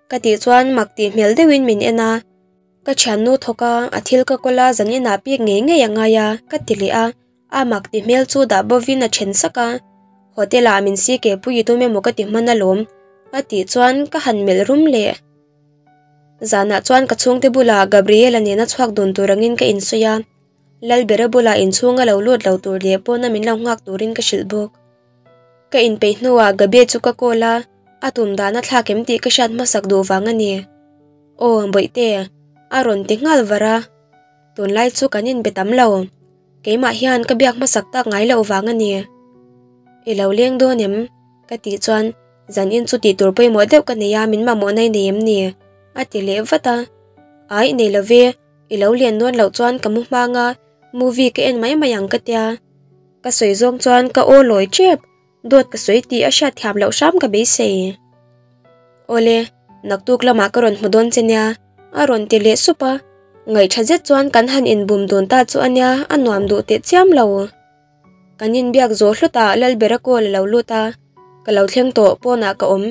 ka tih chuan mak tih hmel deuhin min en a. Ka thiannu thawk a, a thil ka kawl a zan inah pik ngei ngei a ngai a ka ti leh a. A mak ti hmel chu dah bovin a then sak a, Hotel ah min si ke pui i tum emaw ka ti hman alawm a tih chuan ka han melh rum leh. Zanah chuan ka chhungte bulah Gabriela nena chhuak dun tur angin ka insawi a, Lalbera bulah inchhunga lo lut lo tur leh pawna min lo nghak turin ka hrilh bawk. Ka inpeih hnuah Gabe chu ka call a, a tum dan a thlak em tih ka hriat hmasak duh vang a ni. Aw, Bawihte, a rawn ti nghal var a. Tunlai chu kan inbe tam lo. Keimah hian ka biak hmasak tak ngai loh vang a ni. I lo leng dawn em? Ka tih chuan zan in chu tih tur pawimawh deuh ka nei a, min mamawh na i nei em ni? A ti leh vat a. Ai, nei lo ve, i lo len dawn loh chuan ka mu hmang a, movie ka en mai mai ang ka tia. Ka sawi zawng chuan ka aw lawi tep, dawt ka sawi tih a hriat thiam loh hram ka beisei. Awle, naktuk lamah ka rawn hmu dawn che nia, a rawn ti leh sup a. Ngaihṭha zet chuan kan han inbum dun ta chu a nia, a nuam duh teh chiam lo. Kan inbiak zawh hlutah Lalbera call a lo lut a, Ka lo thleng tawh, pawnah ka awm,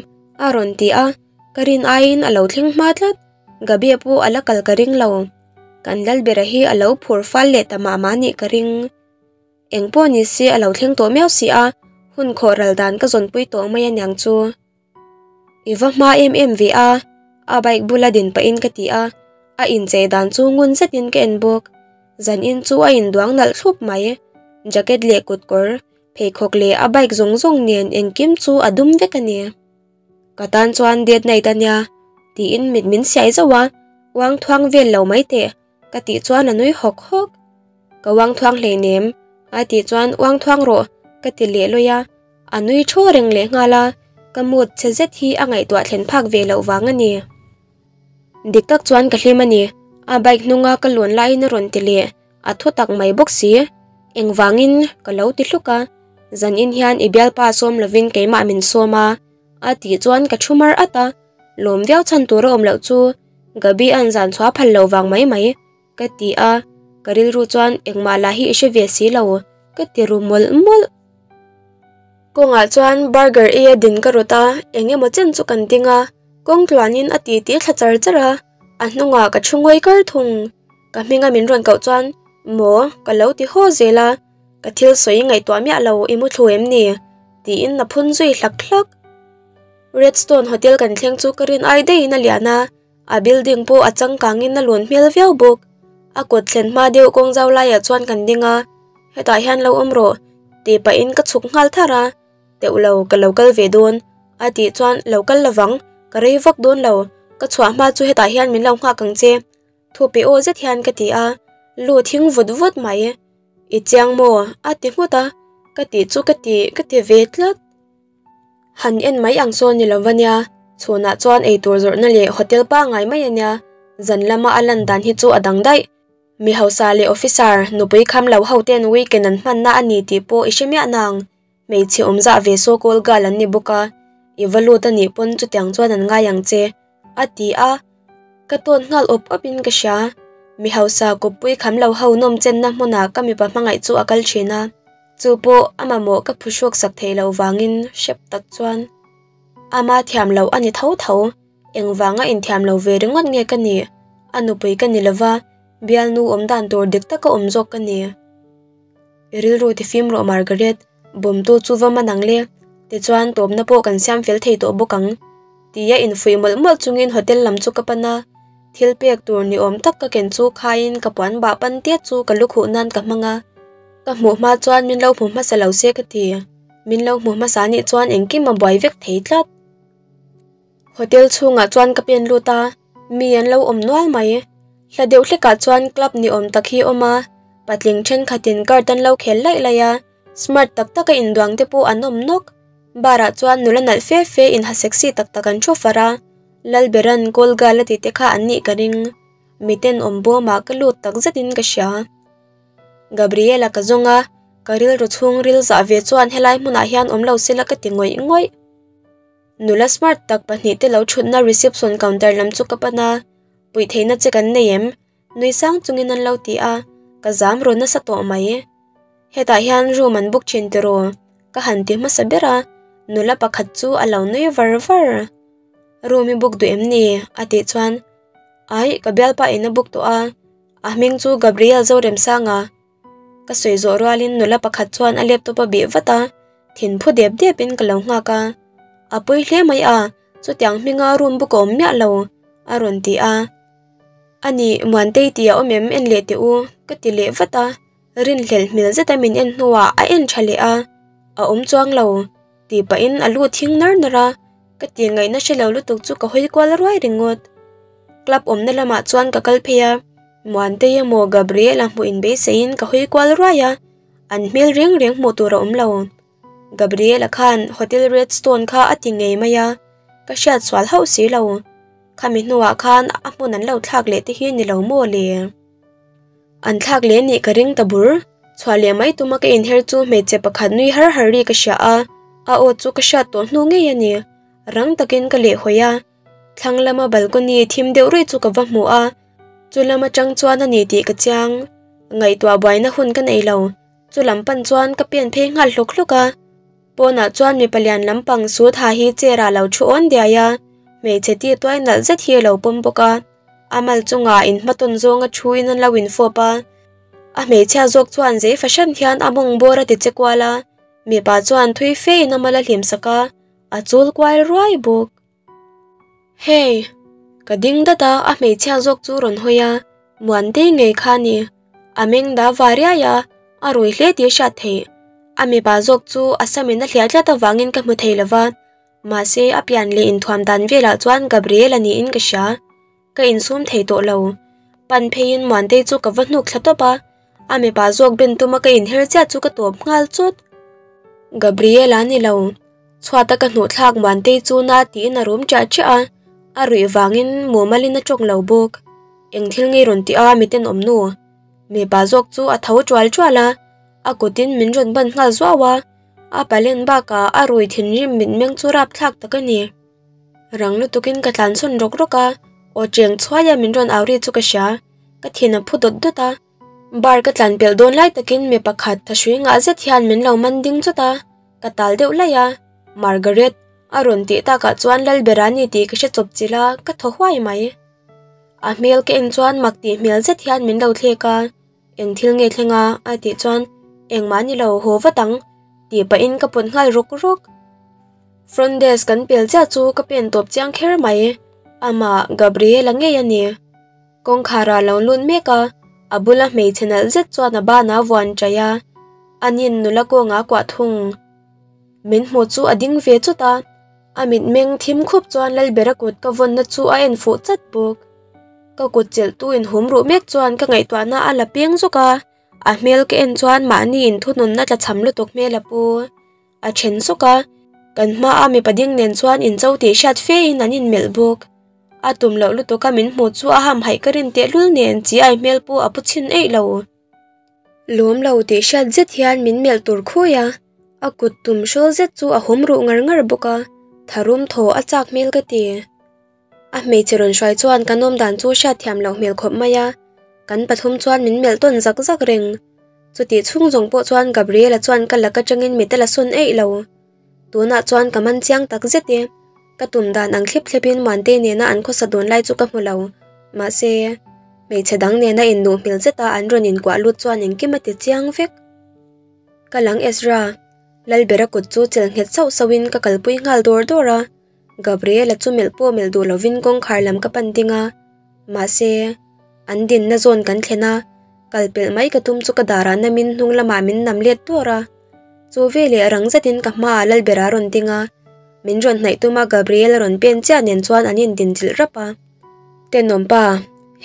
a rawn ti a, ka rin aiin a lo thleng hma tlat. Gabi pawh a la kal ka ring lo. Kan Lalbera hi a lo phur fal leh ta mah mah nih ka ring. Eng pawh ni se a lo thleng tawh miau si a, hun khawh ral dan ka zawnpui tawh mai aniang chu. I va hma em em ve a, a bike bula din pahin ka ti a, a inchei dan chu ngun zetin ka en bawk. Zanin chu a induang nalh thlup mai, jacket leh kutkawr, pheikhawk leh a bike zawng zawng nen engkim chu a dum vek a ni. Ka tan chuan date night a nia, tiin mit min siai zauh a, uang thuang vel lo mai teh. Ka tih chuan a nui hawk hawk. Ka uang thuang hleinem, a tih chuan uang thuang rawh ka ti leh lawi a, a nui thu reng leh nghal a, ka mood chhe zet hi a ngaihtuah thlen phak ve loh vang a ni. Dik tak chuan ka hlim a ni, a bike hnunga ka lawn laiin a rawn ti leh, a thaw tak mai bawk si. Engvangin ka lo ti hluk a, zanin hian i bialpa sawm lovin keimah min sawm a, a tih chuan ka thu mar at a, lawm viau chhan tur a awm loh chu Gabi an zan chhuah phal lo vang mai mai ka ti a, ka rilru chuan engmah lah hi i hre ve si lo ka ti ru mawlh mawlh. Kawngah chuan burger ei a din ka rawt a, eng emaw chen chu kan ding a, kawng tluanin a titi thla char char a, a hnungah ka thu ngawi kar thung. Ka hminga min rawn koh chuan maw ka lo ti haw zel a, ka thil sawi ngaihtuah miah lo i mu thlu em ni? tiin a phun zui hlak hlak. Redstone Hotel kan thleng chu ka rin ai daihin a lian a, a building pawh a changkangin a lun hmel viau bawk. A kawt thlen hma deuh kawng zau laiah chuan kan ding a, hetah hian lo awm rawh tih pahin ka chhuk nghal thar a, teuh lo ka lo kal ve dawn a tih chuan lo kal lovang, ka rei vak dawn lo, ka chhuah hma chu hetah hian min lo nghak ang che thu pe aw zet hian ka ti a, lu thing vut vut mai. I chiang maw? a ti nghut a, ka tih chu ka ti ka ti ve tlat. Han en mai ang sawn ni lova nia, chhunah chuan eitur zawrhna leh hotel pangngai mai a nia, zan lama a lan dan hi chu a dang daih. Mi hausa leh officer, nupui kham lo ho ten weekend an hmanna a ni tih pawh i hre miah nang. Hmeichhe awm zah ve saw kawl gal an ni bawk a, i va lut a nih pawn chutiang chuan an ngai ang che, a ti a. Ka tawn nghal awp awp in ka hria. Mi hausa kawppui kham lo ho nawm chenna hmunah ka mipa hmangaih chu a kal thin a. Chu pawh a mamawh ka phuhruak sak theih loh vangin hrep tak chuan ama thiam loh a ni tho tho. Engvanga inthiam lo ve ringawt nge ka nih? A nupui ka ni lova, bialnu awm dan tur dik taka awm zawk ka ni. I rilru ti fim rawh Margaret, bawmtu chu va man ang le, tichuan tawpna pawh kan siam fel thei tawh bawk ang. Tia infuih mawlh mawlh chungin hotel lam chu ka pan a, thil pek tur ni awm tak ka ken chu khaiin ka puan bah pan tiat chu ka lu khuh nan ka hmang a. Ka hmuh hma chuan min lo hmu hmasa lo se ka ti. Min lo hmu hmasa nih chuan engkim a buai vek thei tlat. Hotel chhungah chuan ka pen lut a, mi an lo awm nual mai. Hla deuh hlekah chuan club ni awm tak hi a awm a, patling thenkhatin card an lo khel laih laih a, smart tak taka induang te pawh an awm nawk. Bar ah chuan nula nalh fe fe in ha sexy tak tak an thu far a, Lalberan gold girl a tih te kha an nih ka ring. Miten awm bawmah ka lut tak zetin ka hria. Gabriela ka zawng a, ka rilru chhungril zah ve chuan helai hmunah hian awm lo sela ka ti ngawih ngawih. Nula smart tak pahnihte lo thutna reception counter lam chu ka pan a, Puih theihna che kan nei em? Nui sang chungin an lo ti a, ka zam rawn nasa tawh mai. Hetah hian room an book thin tiraw? Ka han ti hmasa ber a, nula pakhat chu a lo nui var var. Room i book duh em ni? A tih chuan, Aih, ka bialpa in a book tawh a, a hming chu Gabriel Zoremsanga. Ka sawi zawh rualin nula pakhat chuan a laptop a bih vat a, thin phu dep depin ka lo nghak a. A pawi hle mai a, chutiang hminga room book a awm miah lo, a rawn ti a. A nih, Muantei tih a awm em en leh teh u, ka ti leh vat a. Rinhlelh hmel zeta min en hnuah a en tha leh a, a awm chuang lo, tih pahin a lu thing nar nar a, ka tih ngaihna hre lo lutuk chu ka hawi kual ruai ringawt. Club awmna lamah chuan ka kal phei a, Muantei emaw Gabriela hmuh inbeiseiin ka hawi kual ruai a, an hmel reng reng hmuh tur a awm lo. Gabriela khan Hotel Red Stone kha a ti ngei mai a, ka hriat sual hauh si lo. Khami hnuah khan a hmun an lo thlak leh te hi ni lo maw le? An thlak leh nih ka ring ta bur. Chhuah leh mai tuma ka inher chu hmeichhe pakhat nui har har ri ka hria a, a aw chu ka hriat tawh hnu ngei a ni. Rang takin ka lehhawi a, thlang lama balcony thim deuh ruih chu ka va hmu a, chu lam atang chuan a ni tih ka chiang. Ngaihtuah buaina hun ka nei lo, chu lam pan chuan ka pen phei nghal hlawk hlawk a. Pawnah chuan mipa lian lampang sut ha hi chair ah lo thu awn diai a, hmeichhe ti tuai nalh zet hi a lo pawm bawk a. A mal chungah inhmatawn zawnga thuin an lo infawp a, a hmeichhia zawk chuan zei fahran hian a mawng bawr a ti che kual a, mipa chuan thui fein a mal a hlim sak a, a chul kual ruai bawk. Hey! Ka ding dat a, a hmeichhia zawk chu rawn hawi a, Muantei ngei kha a ni. A meng da va riai a, a rui hle tih a hriat theih. A mipa zawk chu a samin a hliah tlat avangin ka hmu thei lo va, Mahse, a pian leh inthuam dan velah chuan Gabriel-a niin ka hria. Ka insum thei tawh lo. Pan pheiin Muantei chu ka va hnuk thla tawp a, a mipa zawk ben tuma ka inher chiah chu ka tawp nghal chawt. Gabriel-a ni lo. Chhuata ka hnuh thlak Muantei chu na tiin a rum ṭiah ṭiah a, a ruih vangin mumalin a ṭawng lo bawk. Eng thil ngei rawn tih a mi tenawm nu. Mipa zawk chu a tho ṭual ṭual a, a kutin min rawn ban nghal zuau a. A palen bakah a rui thinrim mitmeng chu rapthlak tak a ni. Rang lutukin ka tlan chhawn rawk rawk a, aw cheng chhuaia min rawn au ri chu ka hria. Ka thin a phu dawt dawt a. Bar ka tlan pelh dawn lai takin mi pakhat thahrui ngah zet hian min lo man ding chawt a, ka tal deuh laih a. Margaret, a rawn tih takah chuan Lalbera ni tih ka hre chawp chilh a, ka thaw huai mai. A hmel ka en chuan mak tih hmel zet hian min lo thlek a. Eng thil nge thleng a? a tih chuan engmah ni lo haw vat ang tih pahin ka pawt nghal rawk rawk. Front desk kan pel chiah chu ka pen tawp chiang kher mai. Amah Gabriela ngei a ni. Kawngkhar ah lo lut mek a, a bula hmeichhe nalh zet chuan a banah a vuan chaih a, anin nula kawnga kuah thung. Min hmuh chu a ding ve chawt a, a mitmeng thim khup chuan Lalbera kut ka vawnna chu a en fuh chat bawk. Ka kut chelh tu in hum ruh mek chuan ka ngaihtuahna a la peng zawk a, a hmel ka en chuan mahni in thununna tla cham lutuk hmel a pu. A then sawk a, kan hma a mipa ding nen chuan in cho tih hriat fe in an in melh bawk. A tum loh lutuk a min hmuh chu a hamhaih ka rin tehlul nen chi ai hmel pawh a pu chhin eih lo. Lawm lo tih hriat zet hian min melh tur khui a, a kut tum hrawl zet chu a hum ruh ngar ngar bawk a, tharum thaw a chak hmel ka ti. A hmeichhe rawn hruai chuan kan awm dan chu hriat thiam loh hmel khawp mai a, kan pathum chuan min melh tawn zak zak reng. Chutih chhung zawng pawh chuan Gabriela chuan ka lak atangin mit a la sawn eih lo. Tunah chuan ka man chiang tak zet e. Ka tum dan ang thlep thlepin Muante nena an khawsa dawn lai chu ka hmu lo. Mahse, hmeichhe dang nena innuh hmel zeta an rawn inkuah lut chuan engkim a ti chiang vek. Ka lang Ezra, Lalbera kut chu chelh nghet sauh sauhin ka kalpui nghal dawr dawr a. Gabriela chu melh pawh melh duh lovin kawngkhar lam ka pan ding a, mahse, an dinna zawn kan thlen a, kal pelh mai ka tum chu ka darah namin hnung lamah min nam let dawr a. Chu veleh rang zetin ka hmaah Lalbera rawn ding a, min rawn hnaih tum a Gabriela rawn pen chiah nen chuan an indin chilh rap a. Tenawmpa!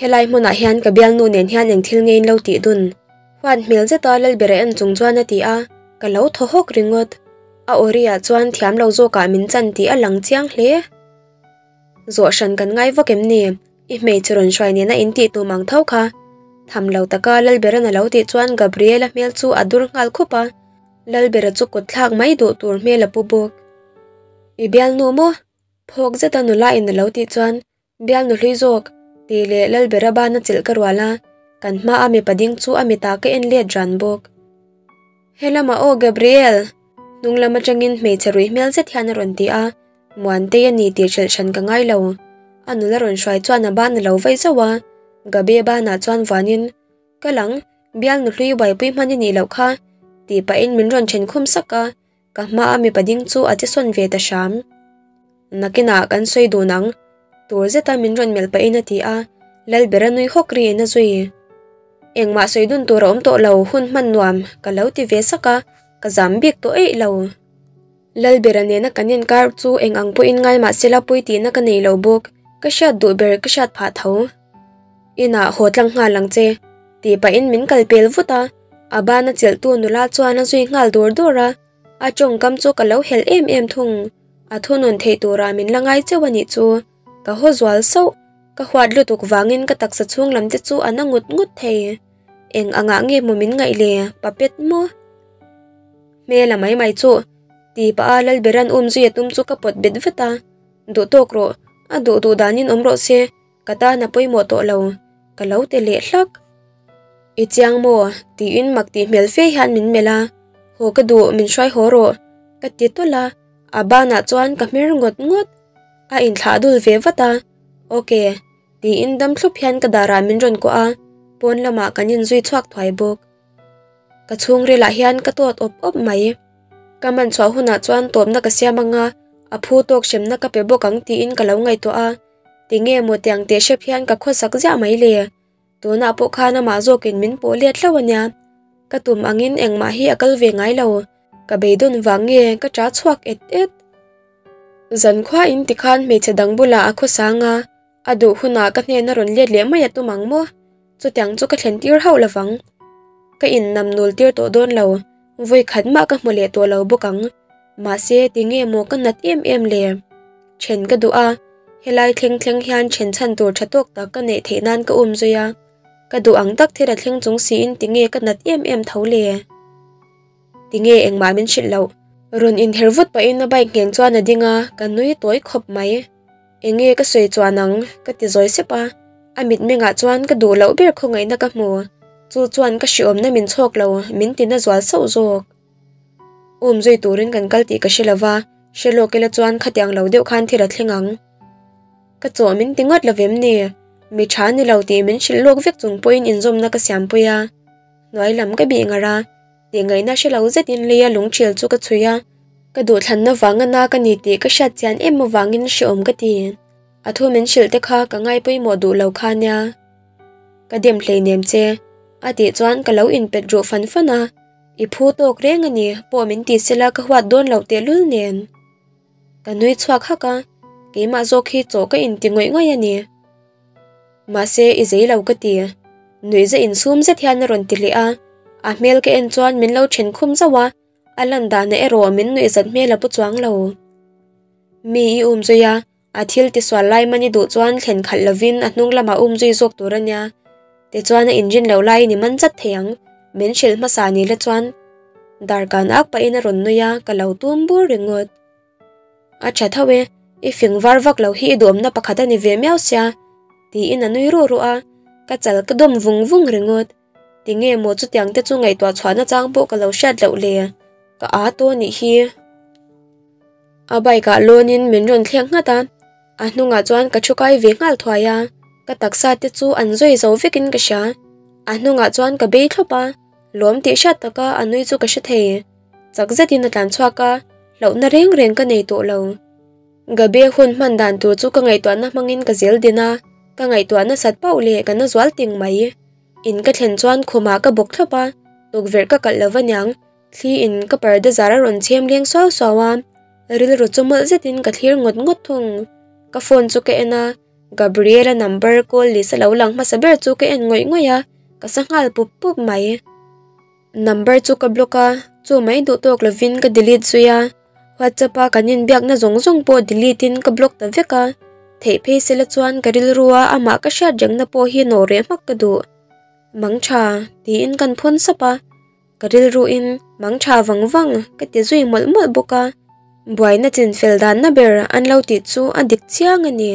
Helai hmunah hian ka bialnu nen hian eng thil nge in lo tih dun? Huat hmel zeta Lalbera en chung chuan a ti a, ka lo thaw hawk ringawt. A awri-ah chuan thiam lo zawkah min chan tih a lang chiang hle. Zawh hran kan ngai vak em ni? I hmeichhe rawn hruai nena in tih tum ang tho kha. Tham lo taka Lalberan a lo tih chuan Gabriela hmel chu a dur nghal khup a, Lalbera chu kut thlak mai duh tur hmel a pu bawk. I bialnu maw? Phawk zeta nula in a lo tih chuan Bialnu hlui zawk, tih leh Lalbera bana chelh ka rual a, kan hmaa mipa ding chu a mitah ka en let ran bawk. He lamah aw Gabriel! Hnung lam atangin hmeichhe ruih hmel zet hian a rawn ti a, Muantei a ni tih hrilh hran ka ngai lo. A nula rawn hruai chuan a ban a lo vaih zauh a, Gabi banah chuan vuanin, Kal ang, bialnu hlui buaipui hman i nih loh kha, tih pahin min rawn then khum sak a, Ka hmaa mipa ding chu a che sawn ve ta hram. Nakinah kan sawi dun ang, tur zeta min rawn melh pahin a ti a, Lalbera nui hawk riin a zui. Engmah sawi dun tur a awm tawh lo, hun hman nuam ka lo ti ve sak a, ka zam bik tawh eih lo. Lalbera nena kan inkar chu eng ang pawhin ngai mah sela pui tihna ka nei lo bawk, ka hriat duh ber ka hriat phah tho. Inah haw tlang nghal ang che, tih pahin min kal pel vut a, a bana chelhtu nula chuan a zui nghal dur dur a, a tawngkam chu ka lo helh em em thung, a thunun theih turah min la ngai cheuh a nih chu, ka haw zual sauh, ka huat lutuk vangin ka taksa chhung lam te chu a na ngut ngut thei, eng angah nge maw min ngaih le, papet maw? Hmel a mai mai chu, tih pah a Lalberan um zui a tum chu ka pawt bet vat a, duh tawk rawh, a duh duh danin awm rawh se, Ka tan a pawimawh tawh lo, ka lo ti leh hlak. I chiang maw? tiin mak tih hmel fe hian min melh a, Haw ka duh, min hruai haw rawh, ka ti tawlh a, a banah chuan ka hmer ngawt ngawt. A inthlah dul ve vat a, Ok, tiin dam thlup hian ka darah min rawn kuah a, pawn lamah kan inzui chhuak thuai bawk. Ka chhungrilah hian ka tawt awp awp mai. Ka man chhuah hunah chuan tawpna ka siam anga, a phu tawk hremna ka pe bawk ang tiin ka lo ngaihtuah a, Tinge maw tiang teh hrep hian ka khawsak ziah mai le? Tunah pawh khan amah zawkin min pawh let hlauh a nia. Ka tum angin engmah hi a kal ve ngai lo. Ka beidawn vang nge ka ṭah chhuak et et. Zankhua in tikhan hmeichhe dang bulah a khawsang a, a duh hunah ka hnena rawn let leh mai a tum ang maw? Chutiang chu ka thlen tir hauh lovang. Ka innam nul tir tawh dawn lo, vawi khat mah ka hmu leh tawh lo bawk ang. Mahse, tinge maw ka nat em em le? Then ka duh a, helai thleng thleng hian then chhan tur tha tawk tak ka neih theih nan ka um zui a. Ka duh ang tak thil a thleng chung siin tinge ka nat em em tho le? Tinge engmah min hrilh loh? Rawn inher vut pahin a bike ngheng chuan a ding a, ka nui tawi khawp mai. Enge ka sawi chuan ang? Ka ti zawi sep a, a mitmengah chuan ka duh loh ber khawngaihna ka hmu. Chu chuan ka hriawmna min chhawk lo, min tina zual sauh zawk. Um zui turin kan kal tih ka hre lo va, hre lawk ila chuan khatiang lo deuh khan thil a thleng ang. Ka chawh min ti ngawt lovem ni? Mi tha ni lo tih min hrilh lawk vek chung pawhin inzawmna ka siampui a. Hnuai lam ka bih ngar a, tih ngaihna hre lo zetin leia lungchil chu ka chhui a, ka duhthlanna vanga na ka ni tih ka hriat chian em avangin hreawm ka ti. A thu min hrilh te kha ka ngai pawimawh duh lo kha nia. Ka dem hleinem che, a tih chuan ka lo inpet ruh fan fan a, I phu tawk reng a ni, pawh min ti sela ka huat dawn loh tehlul nen. Ka nui chhuak hak a, keimah zawk hi chaw ka inti ngawih ngawih a ni. Mahse, i zei lo ka ti. Nuihza insum zet hian a rawn ti leh a, a hmel ka en chuan min lo then khum zauh a, a lan dahna erawh min nuihzat hmel a pu chuang lo. Mi i um zui a, a thil tisual lai man i duh chuan thlen khalh lovin a hnung lamah um zui zawk tur a nia. Tichuan a inrin lo laiin i man chat thei ang, min hrilh hmasa ni la chuan. Darkan ak pahin a rawn nui a, ka lo tum bur ringawt. A tha tho e, i fing var vak lo hi i duhawmna pakhat a ni ve miau sia, tiin a nui ruh ruh a, ka chal ka dawm vung vung ringawt. Tinge maw chutiang te chu ngaihtuah chhuahna chang pawh ka lo hriat loh le, ka aa taw nih hi. A bike ah lawnin min rawn thlek nghat a, a hnungah chuan ka thu kai ve nghal thuai a, ka taksa te chu an zawi zo vekin ka hria. A hnungah chuan ka bei thlawp a, lawm tih hriat taka a nui chu ka hre thei. Chak zetin a tlan chhuak a, hlauhna reng reng ka nei tawh lo. Gabe hun hman dan tur chu ka ngaihtuahna hmangin ka zel din a, ka ngaihtuah nasat pauh leh ka na zual ting mai. In ka thlen chuan khumah ka bawk thlawp a, tukverh ka kalh lo va niang, thli in ka parda zar a rawn chhem leng suau suau a, rilru chu mawlh zetin ka thlir ngawt ngawt thung. Ka phone chu ka en a. Gabriela number call list a lo lang hmasa ber chu ka en ngawih ngawih a, ka sa nghal pup pup mai. Number chu ka block a, chu mai duh tawk lovin ka delete zui a, WhatsApp a kan inbiakna zawng zawng pawh delete in ka block ta vek a, theih phei sela chuan ka rilru a amah ka hriat rengna pawh hi nawh reh hmak ka duh. Mang tha, tiin kan phun sap a, ka rilru in mang tha vang vang ka ti zui mawlh mawlh bawk a, buaina chinfel danna ber an lo tih chu a dik chiang a ni.